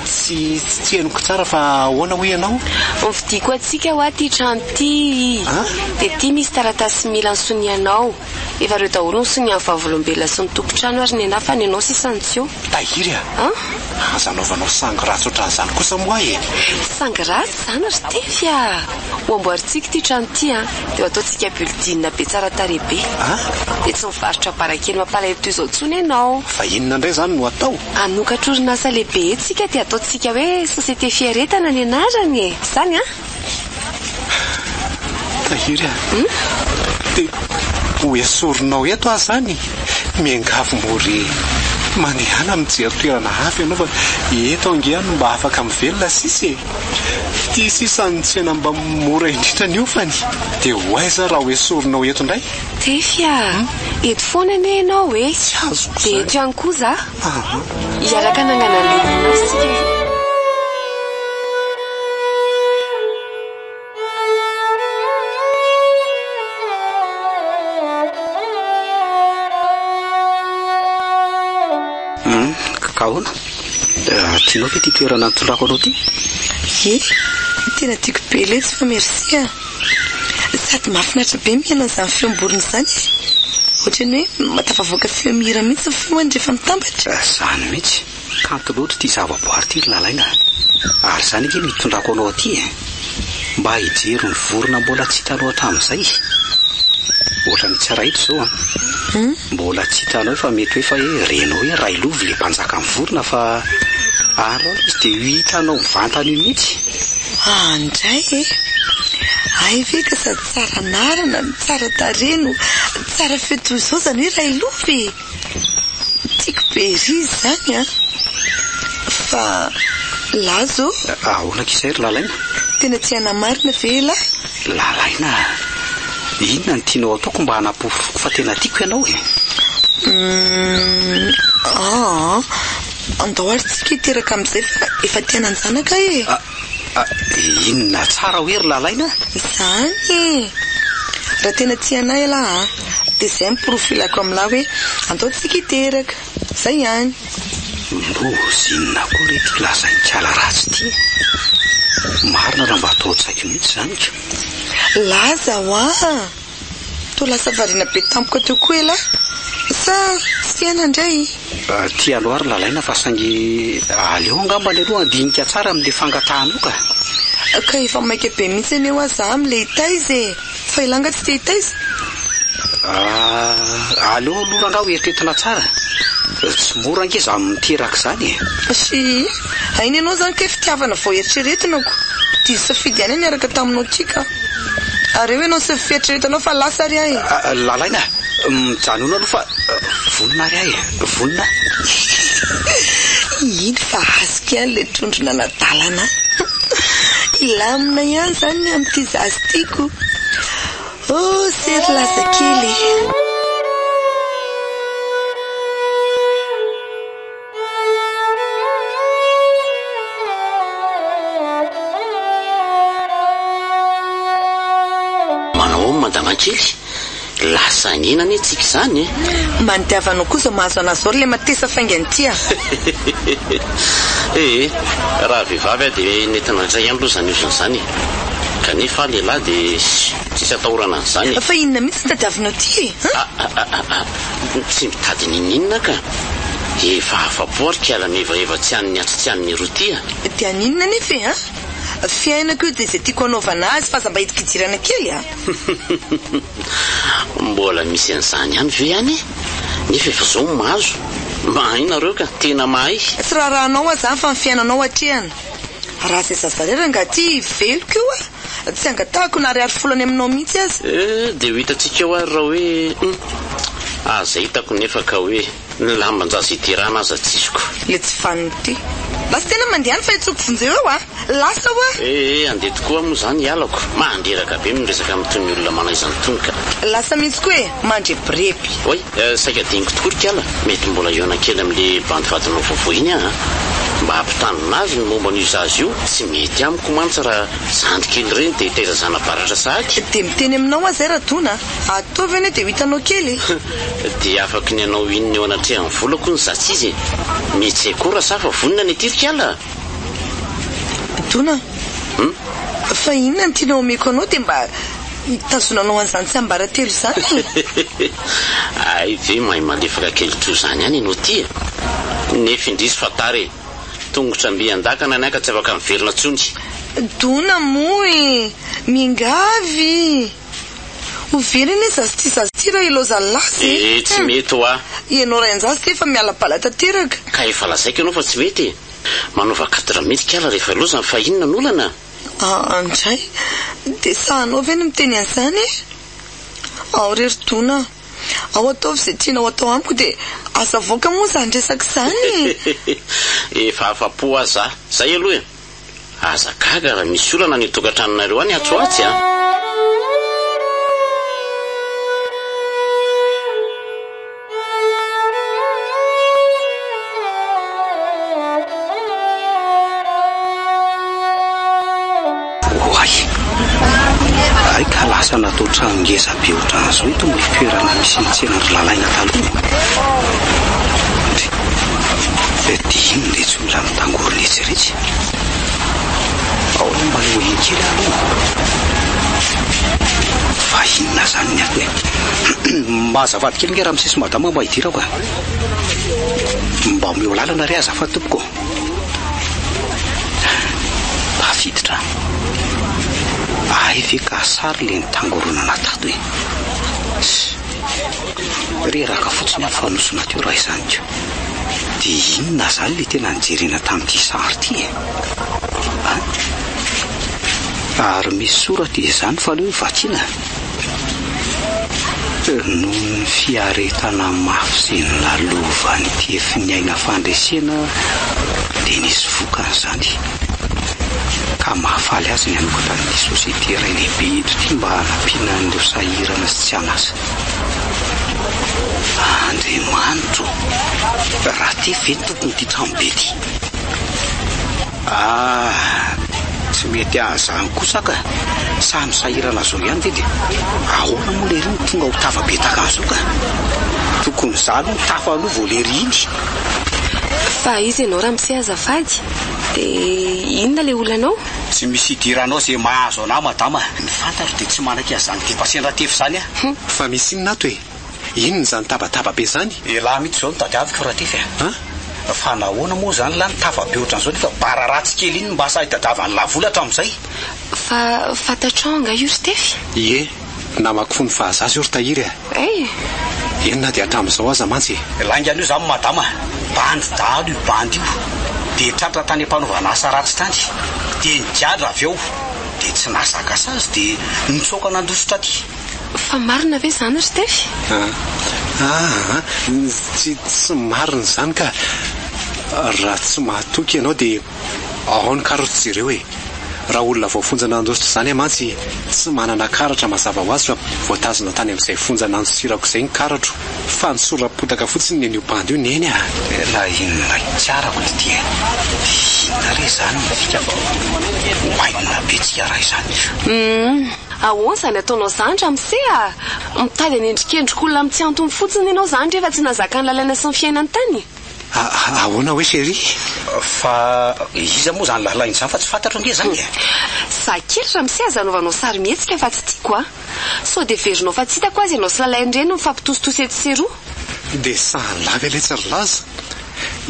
Tsy tsy henoko tsara fa ahoana hoy ianao? Novidiako antsika hoa ity trano ity. Dia ity misy taratasy mila ny sonianao. Efa ireo daholo ny sonian'ny vavolombelona sy ny tompon-trano ary nenà fa nenao sisa no tsy eo. Tahiry a! Aza anaovanao sangy ratsy ohatran'izany kosa moa e! Sangy ratsy izany ry Tefy a! Ho amboarintsika ity trano ity an! Dia ho ataontsika building be tsara tarehy be. Dia tsy mivarotra barakely mampalahelo toy izao intsony ianao. Fa inona indray izany no atao? Hanokatra orinasa lehibe eto isika dia ataontsika hoe Société Fiaretana ny anarany e! Izany an? Tahiry a! Dia ho esorinao eto aho izany? Miangavy moa re! Mandehana mijery toerana hafa ianao fa eto ange aho no mba afaka mivelona sisa e! Ity sisa no tsena mba mora indrindra ny hofany. Dia ho aiza aho raha ho esorinao eto indray? Tefy a! Eto foana anie ianao e! Tsy azoko Dia izany. eto ihany koa za. Aha. Hiaraka hanangana an'ilay orinasa isika e. Hum, ka ahoana? Tianao ve ity toerana nitondrako anao ity? Ie, tena tiako be letsy fa merci a! Sady mahafinaritra be mihaino an'izany feom-borona izany e! Ohatran'ny hoe mahatafavoaka feo mihira mihitsy ny feony rehefa mitambatra. Izany mihitsy! Kanto loatra ity zavaboary ity ry Lalaina a! Ary izany ange no itondrako anao aty e! Mba hijery ny vorona mbola tsy hitanao hatramin'izay. Ohatran'ny tsy raitra izao an! Mbola tsy hitanao fa mety hoe efa hoe renao hoe Railovy ilay mpanjakan'ny vorona fa ary ao ilay izy dia io hitanao mivantana io mihitsy. Ah ndray e! Hay ve ka sady tsara anarana no tsara tarehy no tsara feo toy izao izany hoe Railovy e! Tiako be ery izy izany an! Fa Lazo ô! Ahoana akia izay ry Lalaina? Tena te hanamarina ve elah? Lalaina a! Inona no tianao ataoko mba hanaporofoko fa tena tiako ianao e? Humm aa! Andao ary tsika hiteraka amin'izay fa efa te hanan-janaka e! Ah, inona tsara hoe ry Lalaina a? Izany e! Raha tena tia anah ialahy a, dia izay ny porofo ilako amin'lah hoe andao tsika hiteraka. Izay ihany. Loza inona koa re ity lazain'ikala ratsy ity e? Marina raha mba atao an-tsaiko mihitsy izany ka. Laza hoa! Toa lasa variana be tampoka teo koa elah. Sa tsy tiana indray? Tia aloha ry Lalaina fa saingy aleo angambany aloha handinika tsara amin'ilay fangatahanao ka. Ka efa maika be mihitsy anie hoa za amin'ilay hitaiza e! Fa elah nga tsy te hitaiza? Aleo aloha rangaha ho eritreretina tsara. Tsy mora ange izany miteraka izany e! Sy hainy ianao izany kay fitiavana vao eritreretina ko! Diso safidy ihany aho niaraka taminao ty ka! Ary eo ianao sy ny fieritreretanao fa lasa ary aho e! Lalaina, mijanona aloha fa. Vonona ary aho e, vonona aho. Iny fa azoko ihany ilay trondro nanadalana ahy. Hilamina ihany izany ny amin'ity zaza ity ko. Oh, sery lasa kely e. Manao ahoana madama kely? Lasa hangina anie tsika izany e! Mandiavanao koa izao mahazo anah zao ry le matesa faingana ity a! Ee, raha vehivavy aho dia nety nandritra ihany aloha izany ozona izany e! Kanefa aho lehilahy dia tsisy atahorana an'izany e! Fa inona mihitsy no tadiavinao ity e? Ah ah ah ah! Tsy mitady n'inon'inona ka! Efa afa-po ary kiala mihevaheva tsy an'ny atsy tsy an'ny eroa ity a! Dia haninona anefa e? Fiainako io dia izay tiako hanaovana azy fa aza mba hidikidirana kely a! Mbola misy an'izany ihany ve any e? Nefa efa izao no mahazo. Mahay nareo ka, tena mahay. Tsy raharahanao aza zany fa ny fiainanao atrehana. Raha izay zaza irery angaha ty veloko io a! Tsy angatahako na ariary folo any aminao mihitsy aza. Eh, dia ho hitantsika eo ary raha hoe hum. Aza hitako nefa ka hoe. Ny lamban-jaza iterahana aza tsisiko. Le tsy vanona ity. Lasa tena mandeha any fa hitsoko vonjeo eo a! Lasa hoa! Eh eh, andeha tokoa moa izany hialako. Mandreraka be miresaka amin'itony olona manaiza an'itony ka. Lasa mihitsy koa e! Mandrebireby. Oay, saika adinoko tokoa ry kala, mety mbola hihaona kely amin'le bandy vadinao vaovao iny aho an! Mba hampitandrina azy ny momba an'io zaza io, tsy mety amiko mantsy raha zandry kely ireny dia hitaiza zana-baratra sahady. Dia miteny aminao aho izay Radona a! Ataovy anie dia ho hitanao kely e! Dia afaky ny hanao inona eo anatrehan'ny volako hono za tsy izy e! Mihetsehakora sa fa vonona ny aty ry kala a! Dona a! Fa inona no tianao omeko anao dia mba hitazonanao an'izany tsiambaratelo izany e? Hay ve mahay malefaka kely toa izany ihany ianao ity e! Nefa indrisy fa tara e! Tongotra mby an-dakana ny ahy ka tsy afaka miverina intsony. Dona moa e! Miangavy! Ho very anie zaza ity zaza ity raha ilaozan'ny lasa e! Ee, tsy mety hoa. Ianao rain-jaza ity efa miala bala tanteraka. Ka efa lazaiko ianao fa tsy mety e! Manaova quatre mille kala rehefa ilaozany fa inona no olana? Aa ndray! Dia sahanao ve ny miteny an'izany e? Ao re ry Dona a! Ao ataovy izay tianao atao amiko dia aza avoaka moa izany resaka izany e! Efa afa-po aho za. Zay aloha e! Aza gaga raha misy olana any an-tokantranonareo any atsy ho atsy a! Oay! Hay ka lasa natao trano ngeza be ohatran'izao itony ilay toerana misy ny tsenan-dry Lalaina taloha e! Ndry! Dia inona iretsy olona mitangorona etsy iretsy? Ao aloha mba eo eny kely aho aloha. Fa inona izany ny ato e? Mba azafady kely nge ramose sy madama mba hidirako a! Mba omeo lalana re azafady tompoko. Tafiditra. Hay ve ka sary le nitangoronana tato e? Reraka fotsiny aho fa nosona teo raha izany ko. Dia inona izany le tena nijerena tamin'ity sary ity e? An? Ary misy soratra izany fa aleo vakiana. Noho ny fiaretana mafy izay nolalovan'i Tefy ny aina fandresena dia nisy vokany izany. Ka mahafaly azy ny hanokatra an'ity société iray lehibe eto ity mba hanampiana an'ireo sahirana sy tsy an'asa. Andriamanitro ô! Raha Tefy ve ny tompon'ity tranobe ity? Ah! Tsy mety an'izany kosa ka! Samy sahirana zao ihany ve dia ahoana moa lery no tonga ho tafa be tahaka an'izao ka! Tokony za aloha no tafa aloha vao lery iny! Fa aiza ianao ramose azafady? Dia inona ilay olanao? Tsy misy idiranao izay mahazo anah madama, ny fantatro dia tsy manaiky an'izany depasser-ndraTefy izany aho. Fa misy inona ato e? Inona izany tabataba be izany? Elah mihitsy izao no tadiaviko Ratefy a! An? Fa nahoana moa izany lah no tafa be ohatran'izao nefa bara ratsy kely iny no mba sahy tadiavan'lah vola hatramin'izay? Fa fantatrao angaha io ry Tefy? Ie, namako fony fahazaza io ry Tahiry a! Hay! Eny na dia hatramin'izao aza mantsy e! Lainga an'io izany madama, bandy dahalo io bandy io, dia tratra tany am-panaovana asa ratsy tany, dia nigadra avy eo, dia tsy nahazaka sazy dia nitsoaka nandositra aty. Fa marina ve izany ry Tefy? Ah. Aa, tsy tsy marina izany ka. Raha tsy mahatoky ianao dia ao ny karatra jereo e. Raha olona voafonja nandositra izany aho mantsy tsy manana karatra mazava ho azy fa voatazona tany amin'izay fonja nandosirako izay ny karatro. Fa ny sora-potaka fotsiny ny an'io bandy io neny a! Raha inona tsy arako ity e! Inona re izany ny fika fa oainina be tsika raha izany. Humm! Ahoana izany ataonao izany ramose a! Mitady hanendrikendrik'olona amin'ny tsy antony fotsiny ianao izany rehefa tsy nahazaka ny lalana sy ny fiainany tany? Ahoana hoe chérie? Fa iza moa izany lalana izany fa tsy fantatro ange izany e! Za kely ramose aza anaovanao sary mihetsika fa tsy tiako a! Sao dia heverinao fa tsy hitako aza ianao sy lalainy ireny mifampitositosy etsy sy eroa? Dia sahala ve letsy ry Laza?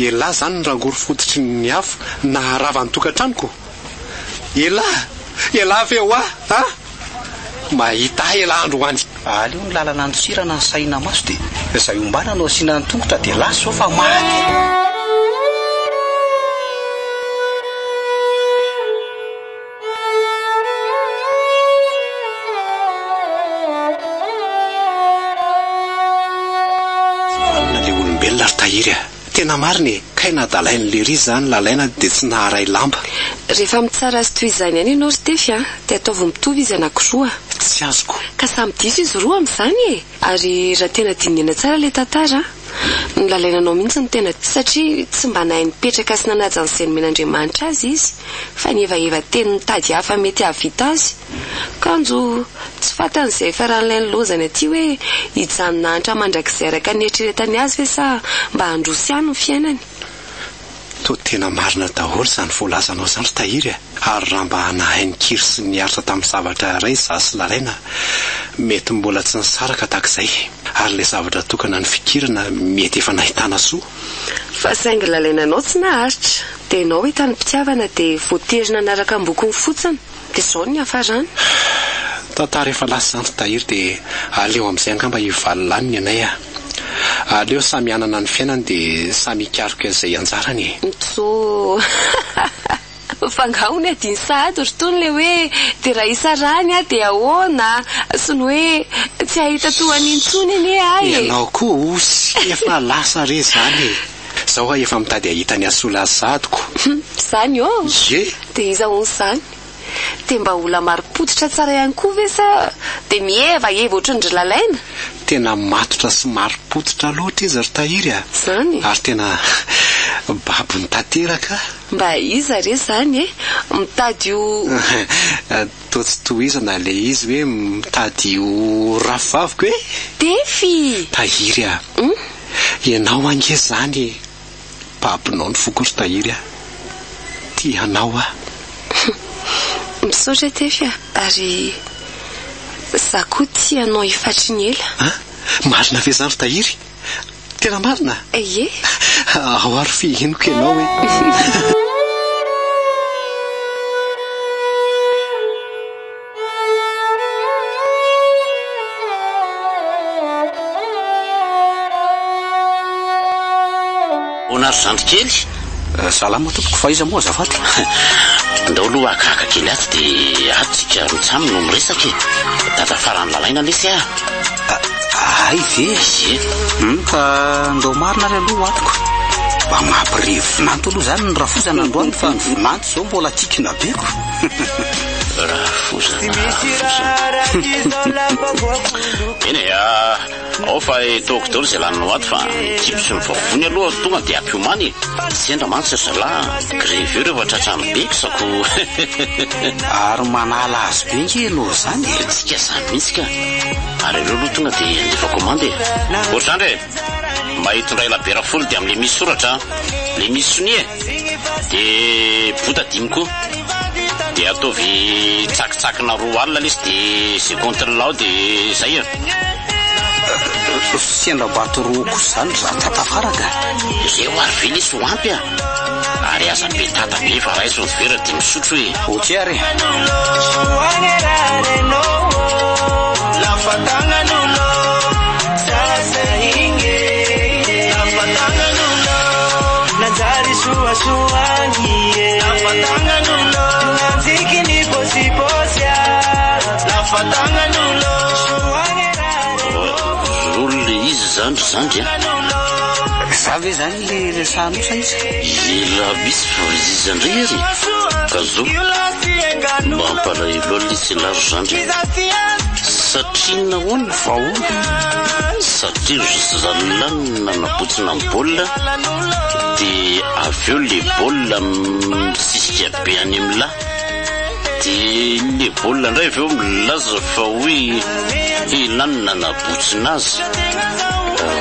Elah izany ny rangory fototry ny afo naharava ny tokantranoko? Elah! Elah ve hoa a? Mahita ahy elah androany. Aleo ny lalana andosirana ny sahina maso dia izay ombana no asiana ny tongotra dia lasa izao fa maty. Tsy vanona le olombelona ry Tahiry a! Tena marina e! Kay nadalain'i Lery izany Lalaina dia tsy naharay lamba. Rehefa mitsara azy toy izany ihany ianao ry Tefy a, dia ataovy mitovy izy anankiroa. Tsy azoko. Ka samy diso izy roa amin'izany e! Ary raha tena dinihina tsara ilay tantara a, ny Lalainanao mihitsy no tena diso satria tsy mba nahay nipetraka sy nanaja an'izay nomen'Andriamanitra azy izy fa nihevaheva teny nitady hafa mety hahavita azy. Kanjo tsy fantany izay hifaran'ilay nilozany aty hoe hijanona hahantra mandrakizay araka ny nieritreretany azy ve sa mba handroso ihany ny fiainany. Toa tena marina daholo izany voalazanao izany ry Tahiry a! Ary raha mba nahay nikiry sy niaritra tamin'ny zavatra iray izaho sy Lalaina, mety mbola tsy nisaraka tahak'izay. Ary ilay zavatra tokana nifikirana mety efa nahitana soa. Fa saingy Lalainanao tsy naharitra. Dia ianao hitan'ny mpitiavana dia voatery nanaraka ambokony fotsiny. Dia izao no niafarany. Tantara efa lasa izany ry Tahiry dia aleo amin'izay angamba hivaly lany ny anay a! Aleo samy hanana ny fiainany dia samy hikaroka izay anjarany e! Ntso Fa angaha hono adino sahady ry Tony ilay hoe dia raha hisarahany aho dia ahoana sy ny hoe tsy hahita toa an'iny intsony anie aho e! Ianao koa osy efa lasa re izany e! Izao aho efa mitady hahita ny hasola zadiko. Izany ô? Ie! Dia iza hono izany? Dia mba olona marim-pototra tsara ihany koa ve sa dia mihevaheva ohatran-dry Lalaina? Tena matotra sy marim-pototra loatra izy ry Tahiry a! Izany? Ary tena babony tanteraka. Mba iza re izany e? Mitady ho. Toa tsy tohizana ilay izy hoe mitady ho rafivaviko e! Tefy! Tahiry a! Ianao ange izany e! Babonao ny foko ry Tahiry a! Tia anao aho. Misaotra Tefy a! Ary za koa tia anao efa hatry ny ela. An! Marina ve izany ry Tahiry? Tena marina? Ie. Ao ary fihiniko ianao e! Ahoana ry zandry kely? Salama tompoko fa iza moa azafady? Ndao aloha haka haka kely ato dia ato tsika mitsam no miresaka e. Dada farany lalaina lesy ah. Hay ve? Ie. Hum, ka ndao marina ary aloha atoko. Mba mampirevy vinanto aloha izany ny rafozana androany fa ny vinanto izao mbola tikina be ko. Rafozana, rafozana. Eny e, ao fa etoako daholo izay laninao ato fa ny kipy sy ny vavony aloha tonga dia ampiomany e. Sendra mantsy ry zalahy, grevy eo rehefa tratran'ny beksa ko. Ary manala azy be nge ianao izany e. Tsika izany mihitsy ka. Ary aleo aloha tonga dia handefa commande e. Ohatr'izany re. Mba hitondray labiera folo dia amin'ilay misy soratra an. Ilay misy sonia e. Dia bota dimy koa. Dia ataovy tsakitsakina 20 lesy dia izay compte-ny lao dia izay e. Sendra bato roa kosa izany ry zah tafara ka. Ireo ary ve lesy ho ampy a. Ary aza be tata be fa raiso ny vera dia misotro e. Ok ary e. Roa le izy zany. zany ry zandry a! Za ve zany le resahanao sa iza? Ela misy fa iza indray ary e! Gazo, mampalahelo ahy lesy ialahy ry zandry a! Satria nahoana? Fa ahoana? Satria ry zalahy no nanabotsina ny baolina dia avy eo le baolina misisika be any amin'lah. Dia le baolina indray avy eo milaza fa hoe elah no nanabotsina azy.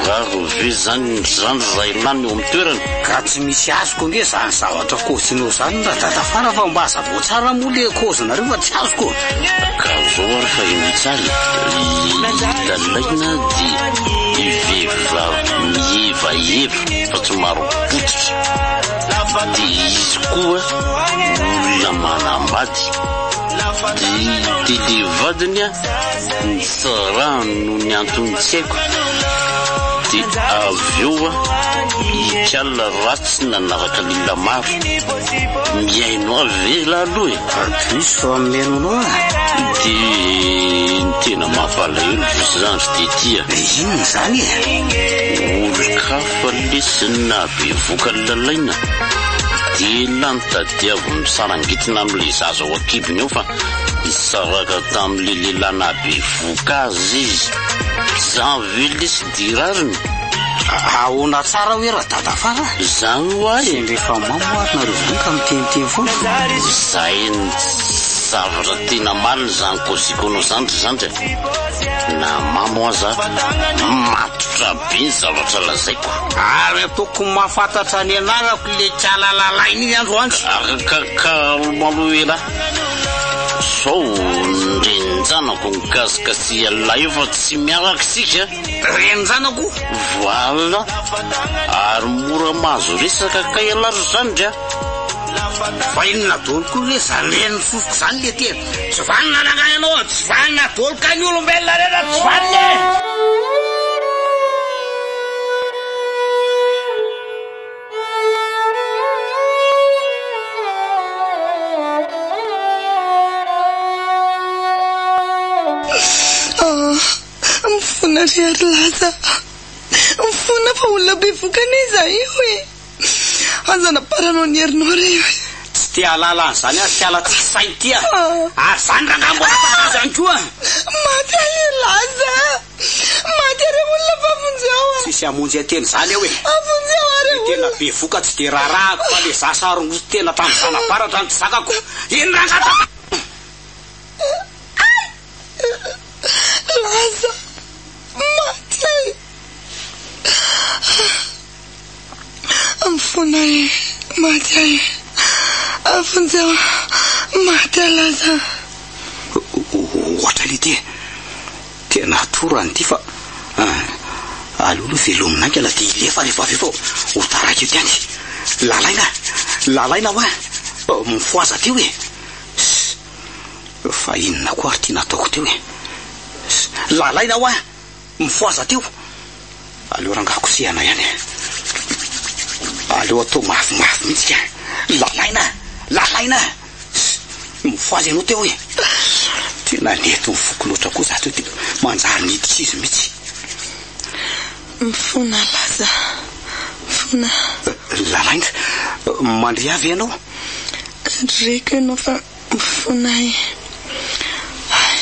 Rariny ve zany zany raha elah no eo amin'ny toerana? Ka tsy misy azoko ange zany zavatra kôzinao zany radadafara fa mba hazavao tsara moa le kôzinareo fa tsy azoko. Ka zao ary fa henoy tsara e, i Lalaina dia vehivavy mihevaheva fa tsy marim-pototra. Dia izy koa olona manambady. Dia dia le vadiny a nisarahany noho ny antony tsy haiko. Dia avy eo a ikala ratsy nanaraka lila maro. Mihaino ahy ve elah aloha e? Tohizo fa mihaino anao aho. Dia ny tena mampalahelo ry zandry dia ity a. Inona izany e? Olon-kafa lesy nahabevoka an'i Lalaina dia lany tadiaviny misarangitina amin'ilay zaza ao an-kibony ao fa nisaraka tamin'ilay lehilahy nahabevoka azy izy. Izany ve lesy dia rariny? Ahoana tsara hoe Radadafara? Izany hoa e! Sendra efa mamo ary nareo izany ka miteniteny foana. Izay ny zavatra tena marina izany kôziko anao izany ry zandry a! Na mamo aza matotra be ny zavatra lazaiko. Ary ataoko mahafantatra ny anarako le kala lalaina iny androany. Ka ka aloha elah. Sao ny renin-janako nikasikasihan'lah io fa tsy miaraka isika. Renin-janako? Voilà. Ary mora mahazo resaka kay elah ry zandry a. Fa inona daholo koa ve zany renin'ny fofoko zany le tena. Tsy vanona rangahy ianao a! Tsy vanona daholo kay ny olombelona rehetra tsy vanona e! Ah, mifona ry Harilaza a! Mifona fa olona bevoka anie izaho io e! Aza anaparanao ny herinao re e! Tsy te hahalala an'izany aho ry kala tsisy saina ity a! Ary izany rangahy mbola tarazo ihany koa! Maty aho i Laza a! Maty aho re olona fa vonjeo a! Tsisy hamonjy an-tena izany eo e! Vonjeo aho re Le tena olona! bevoka tsy dia raharahako fa le za sarongory tena tamin'ny zana-baratra no tsy zakako! Iny rangahy tata! Laza! Maty aho e! Mifona e, maty aho e. Vonjeo aho, maty aho Laza. Ohatra le ty e. Tena torana ity fa aleo aloha velomina haingana dia hilefa rehefa avy eo fa ho taraiky eto ihany. Lalaina, lalaina hoa, mifohaza teo e. Fa inona koa ary ity nataoko teo e. Lalaina hoa. Mifohaza teo. Aleo rangahy kosehana ihany e. Aleo atao mafimafy mihitsy ka. Lalaina! Lalaina! Mifohaza ianao teo e. Tena nety ny foko loatra koa za teo dia manjary niditra izy mihitsy. Mifona Laza. Mifona. Lalaina, mandria ve ianao? Reko ianao fa Mifona e. Hay.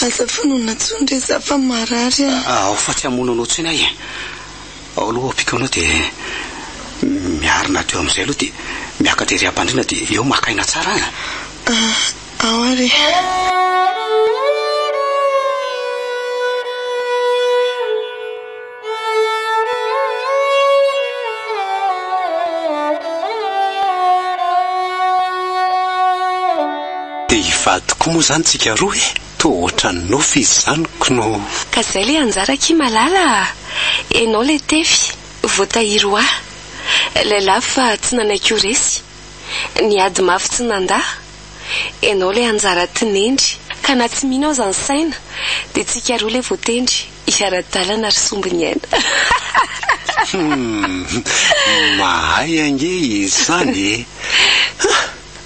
Aza vonoina intsony re za fa marary a. Ao fa tsy hamono anao intsony aho e. Ao aloha ampiako anao dia miarina teo amin'izay aloha dia miakatra ery am-pandriana dia eo maka aina tsara a. Ao ary e. Dia hivady koa moa izany tsika roa e? Toa ohatran'ny nofy izy izany kno. Ka zay le anjara akia malala a! Enao le tefy, voatahiry ho ahy. Lay lavo fa tsy nanaiky ho resy. Niady mafy tsy nandà. Enao le anjara tinendry. Ka na tsy mino aza ny saina, dia tsika roa le voatendry. Hiara-dalana ry sombiny aina. Humm, mahay ange izy izany e!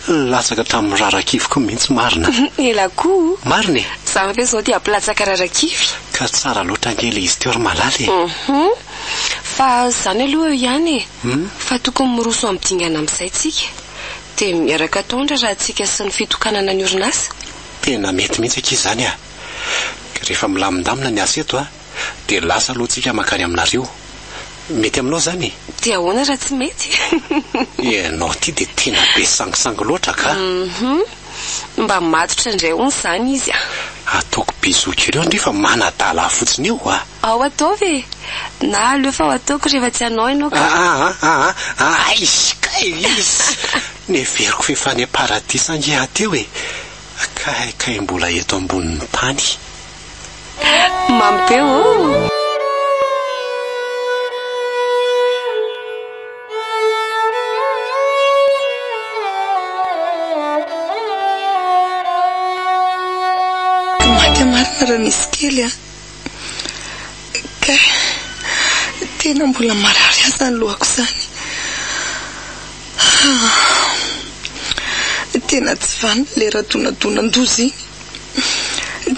Latsaka hatramin'ny rarakivy koa mihitsy marina. Ela koa. Marina e! Zany ve izao dia hampilatsaka rarakivy? Ka tsara loatra ange ilay izy teo ry Malala e! Hum. Fa izany aloha eo ihany e! Fa tokony miroso amin'ny dingana amin'izay tsika. Dia miaraka atao ny raharahantsika sy ny fitokanana ny orinasa. Tena mety mihitsy akia izany a! Ka rehefa milamindamina ny asa eto a, dia lasa aloha tsika mankany aminareo. Mety aminao izany e? Dia ahoana raha tsy mety? Ianao ity dia tena be sangisangy loatra ka! Hum. Mba matotra indray hono izany izy a! Ataoko bisous kely eo ndry fa manadala ahy fotsiny eo a! Ao ataovy e! Na aleo fa ho ataoko rehefa tsy hanao ianao ka! Aa aa aa aish kay izy! Neveriko f'efa any am-paradisa ange aho teo e! Kay kay mbola eto ambonin'ny tany. Mamy be ô! Maty marina raha misy kely a! Kay, tena mbola marary ahy izany lohako izany. Tena tsy vanona ilay radonadonan-doza iny.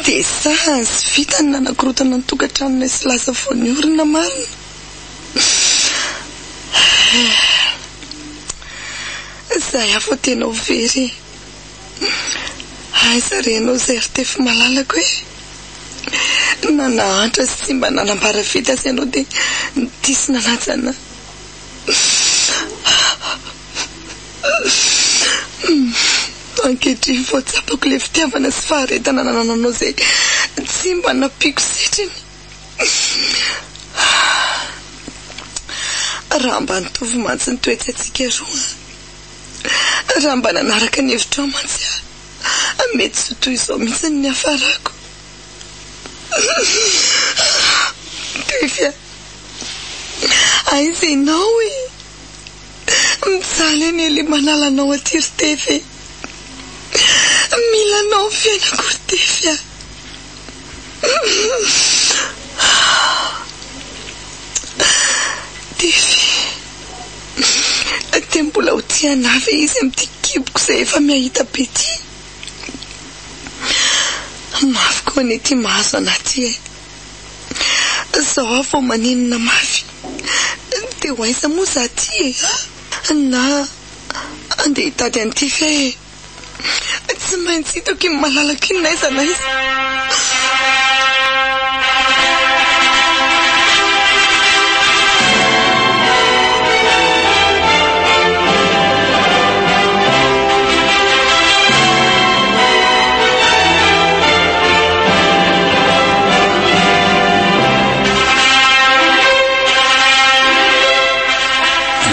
Dia sahany sy vitany nanakorontana ny tokantranonay sy lasa vao niorina marina. Izay aho vao tena ho very e. Aiza re ianao izay ry Tefy malalako e? Na nahantra sy tsy mba nanambara fety aza ianao dia nitia sy nanaja anà. Ankehitriny vao tsapako ilay fitiavana sy faharetana nanananao izay tsy mba nampiako setriny. Raha mba nitovy mantsy ny toe-tsaintsika roa, raha mba nanaraka ny hevitrao mantsy aho, mety tsy ho toy izao mihitsy ny niafarako. Tefy a! Aiza ianao e? Mijaly anie ilay manala anao aty ry Tefy e! Mila anao ny fiainako ry Tefy a! Tefy, dia mbola ho tia anà ve izy amin'ity kiboko izay efa mihahita be ity? Mafy koa anie ity mahazo anà ity e! Zao aho vao manenina mafy. Dia ho aiza moa za ty e? Na andeha hitady an'i Tify aho e. Tsy maintsy hitako iny malalako iny n'aiza n'aiza.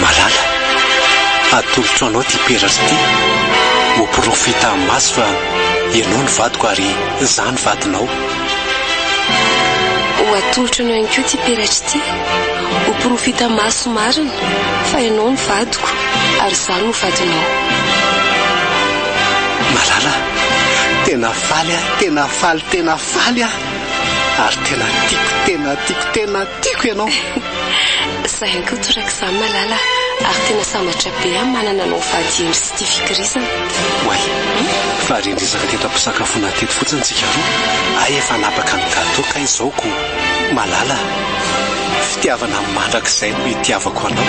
Malala, atolotro anao ity peratra ity ho porofo hita amin'ny maso fa ianao no vadiko ary izaho no vadinao. Ho atolotro anao ihany koa ity peratra ity ho porofo hita maso marina fa ianao no vadiko ary izaho no vadinao. Malala, tena faly aho, tena faly, tena faly aho! Ary tena tiako, tena tiako, tena tiako ianao! Izaho ihany koa torak'izany Malala ary tena sambatra be aho manana anao vady hendry sy tia fikirizana. Oay, fa ren-dresaka teto am-pisakafoana teto fotsiny tsika roa, hay efa hanapaka ny gateau kay izao ko! Malala, fitiavana mandrakizay no itiavako anao.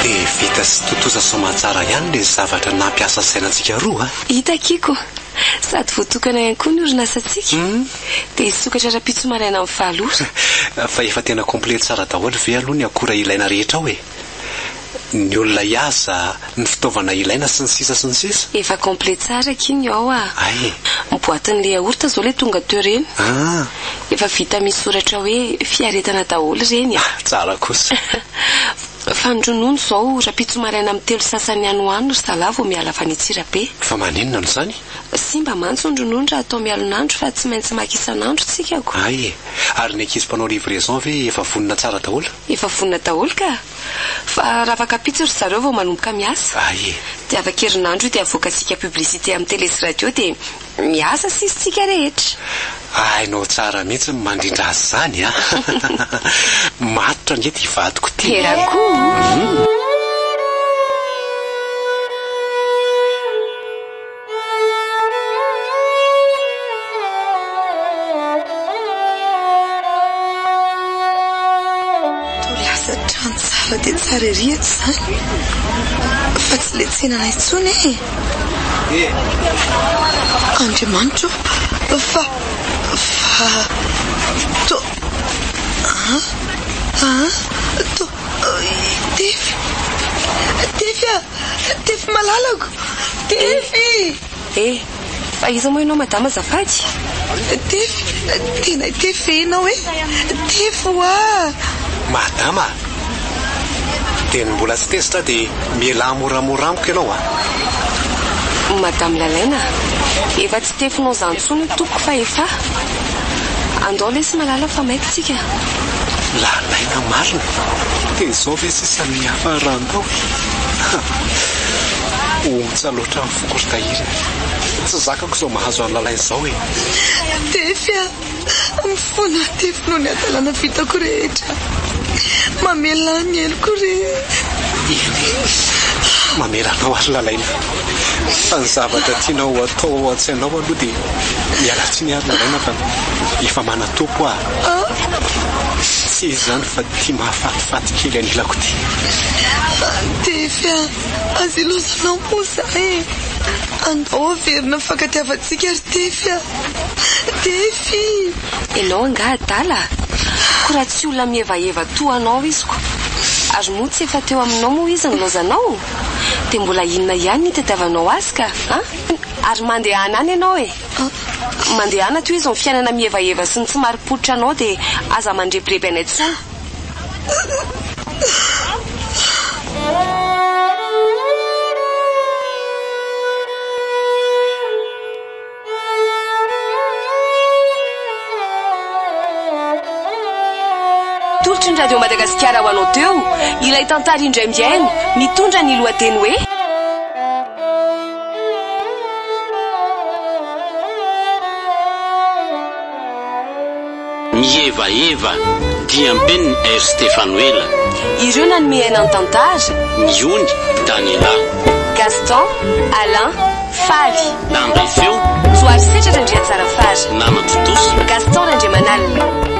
Dia vita sy tontosa soamantsara ihany ilay zavatra nampiasa saina antsika roa a! Hita Kiko, sady voatokana ihany koa ny orinasantsika, dia hisokatra rahampitso maraina amin'ny valo ora. Fa efa tena complet tsara daholo ve aloha ny akora ilaina rehetra ao e? Ny olona hiasa, ny fitaovana ilaina sy ny sisa sy ny sisa. Efa complet tsara akia ny ao a! Hay e! Ny boatin'ilay yaourt izao ilay tonga teo ireny. Ah! Efa vita misy soratra hoe fiaretana daholo ireny e! Tsara kosa! Fa ny ronono izao, rahampitso maraina amin'ny 3:30 any ho any ry zalahy vao miala avy any Antsirabe. Fa maninona no izany? Simba mantsy ny ronono raha atao mialon'andro fa tsy maintsy maka isan'andro tsika ko. Hay e! Ary ny ankizy mpanao livraison ve efa vonona tsara daholo? Efa vonona daholo ka! Fa raha afaka ampitso ry zareo vao manomboka miasa. Hay e! Dia afaka herinandro io dia avoakantsika publicité amin'ny télé sy radio dia miasa sisa tsika rehetra. Hainao tsara mihitsy ny mandrindra azy izany a! Matotra ange ity vadiko ity. Tera koa. Toa lasa trano tsara dia tsara ery eto izany fa tsy ilay tsenanay intsony e! Andriamanitra ô! Fa, fa, toa, an, an, toa, Tefy, Tefy a! Tefy malalako! Tefy! Eh! Fa iza moa ianao madama azafady? Tefy, tena i Tefy ve ianao e? Tefy hoa! Madama a! Dia ny mbola tsy tezitra dia mialà moramora amiko ianao a! Madame Lalaina a! Efa tsy tefinao izany intsony io tompoko fa efa. Andao lesy malala fa maika tsika. Lalaina marina! Dia izao ve sisa ny hiafaranao e? Ontsa loatra ny foko ry Tahiry a! Tsy zakako izao mahazo an'i Lalaina izao e! Tefy a! Mifona Tefy noho ny hadalana vitako rehetra. Mamelà ny heloko re! Eny e! Mamela anao ary Lalaina. Fa ny zavatra tianao ho atao ao an-tsainao aloha dia miala tsiny ary Lalaina fa efa manan-tompo aho. Tsy iza izany fa ity mahafatifaty kely anilako ity. Tefy a! Aza ilaozanao moa za e! Andao averina ny fankatiavantsika ry Tefy a! Tefy! Ianao angaha adala? Ko raha tsy olona mihevaheva toa anao izy ko! Ary moa tsy efa teo aminao moa izy nilaozanao? Dia mbola inona ihany ny itadiavanao azy ka? An? Ary mandehana any ianao e! Mandehana tohizo ny fiainana mihevaheva sy ny tsy marim-pototra anao dia aza mandrebireby anay intsony. Tolotry ny Radio Madagasikara ho anao teo ilay tantara indray mihaino mitondra ny lohateny hoe. Mihevaheva, diam-peniny R. Stefanoela. Ireo nanome aina ny tantara. Miony, Daniela. Gaston, Alain, Faly. Nandray feo. Johary Setra Randriatsarafara. Nanatontosa. Gaston Randriamanalina.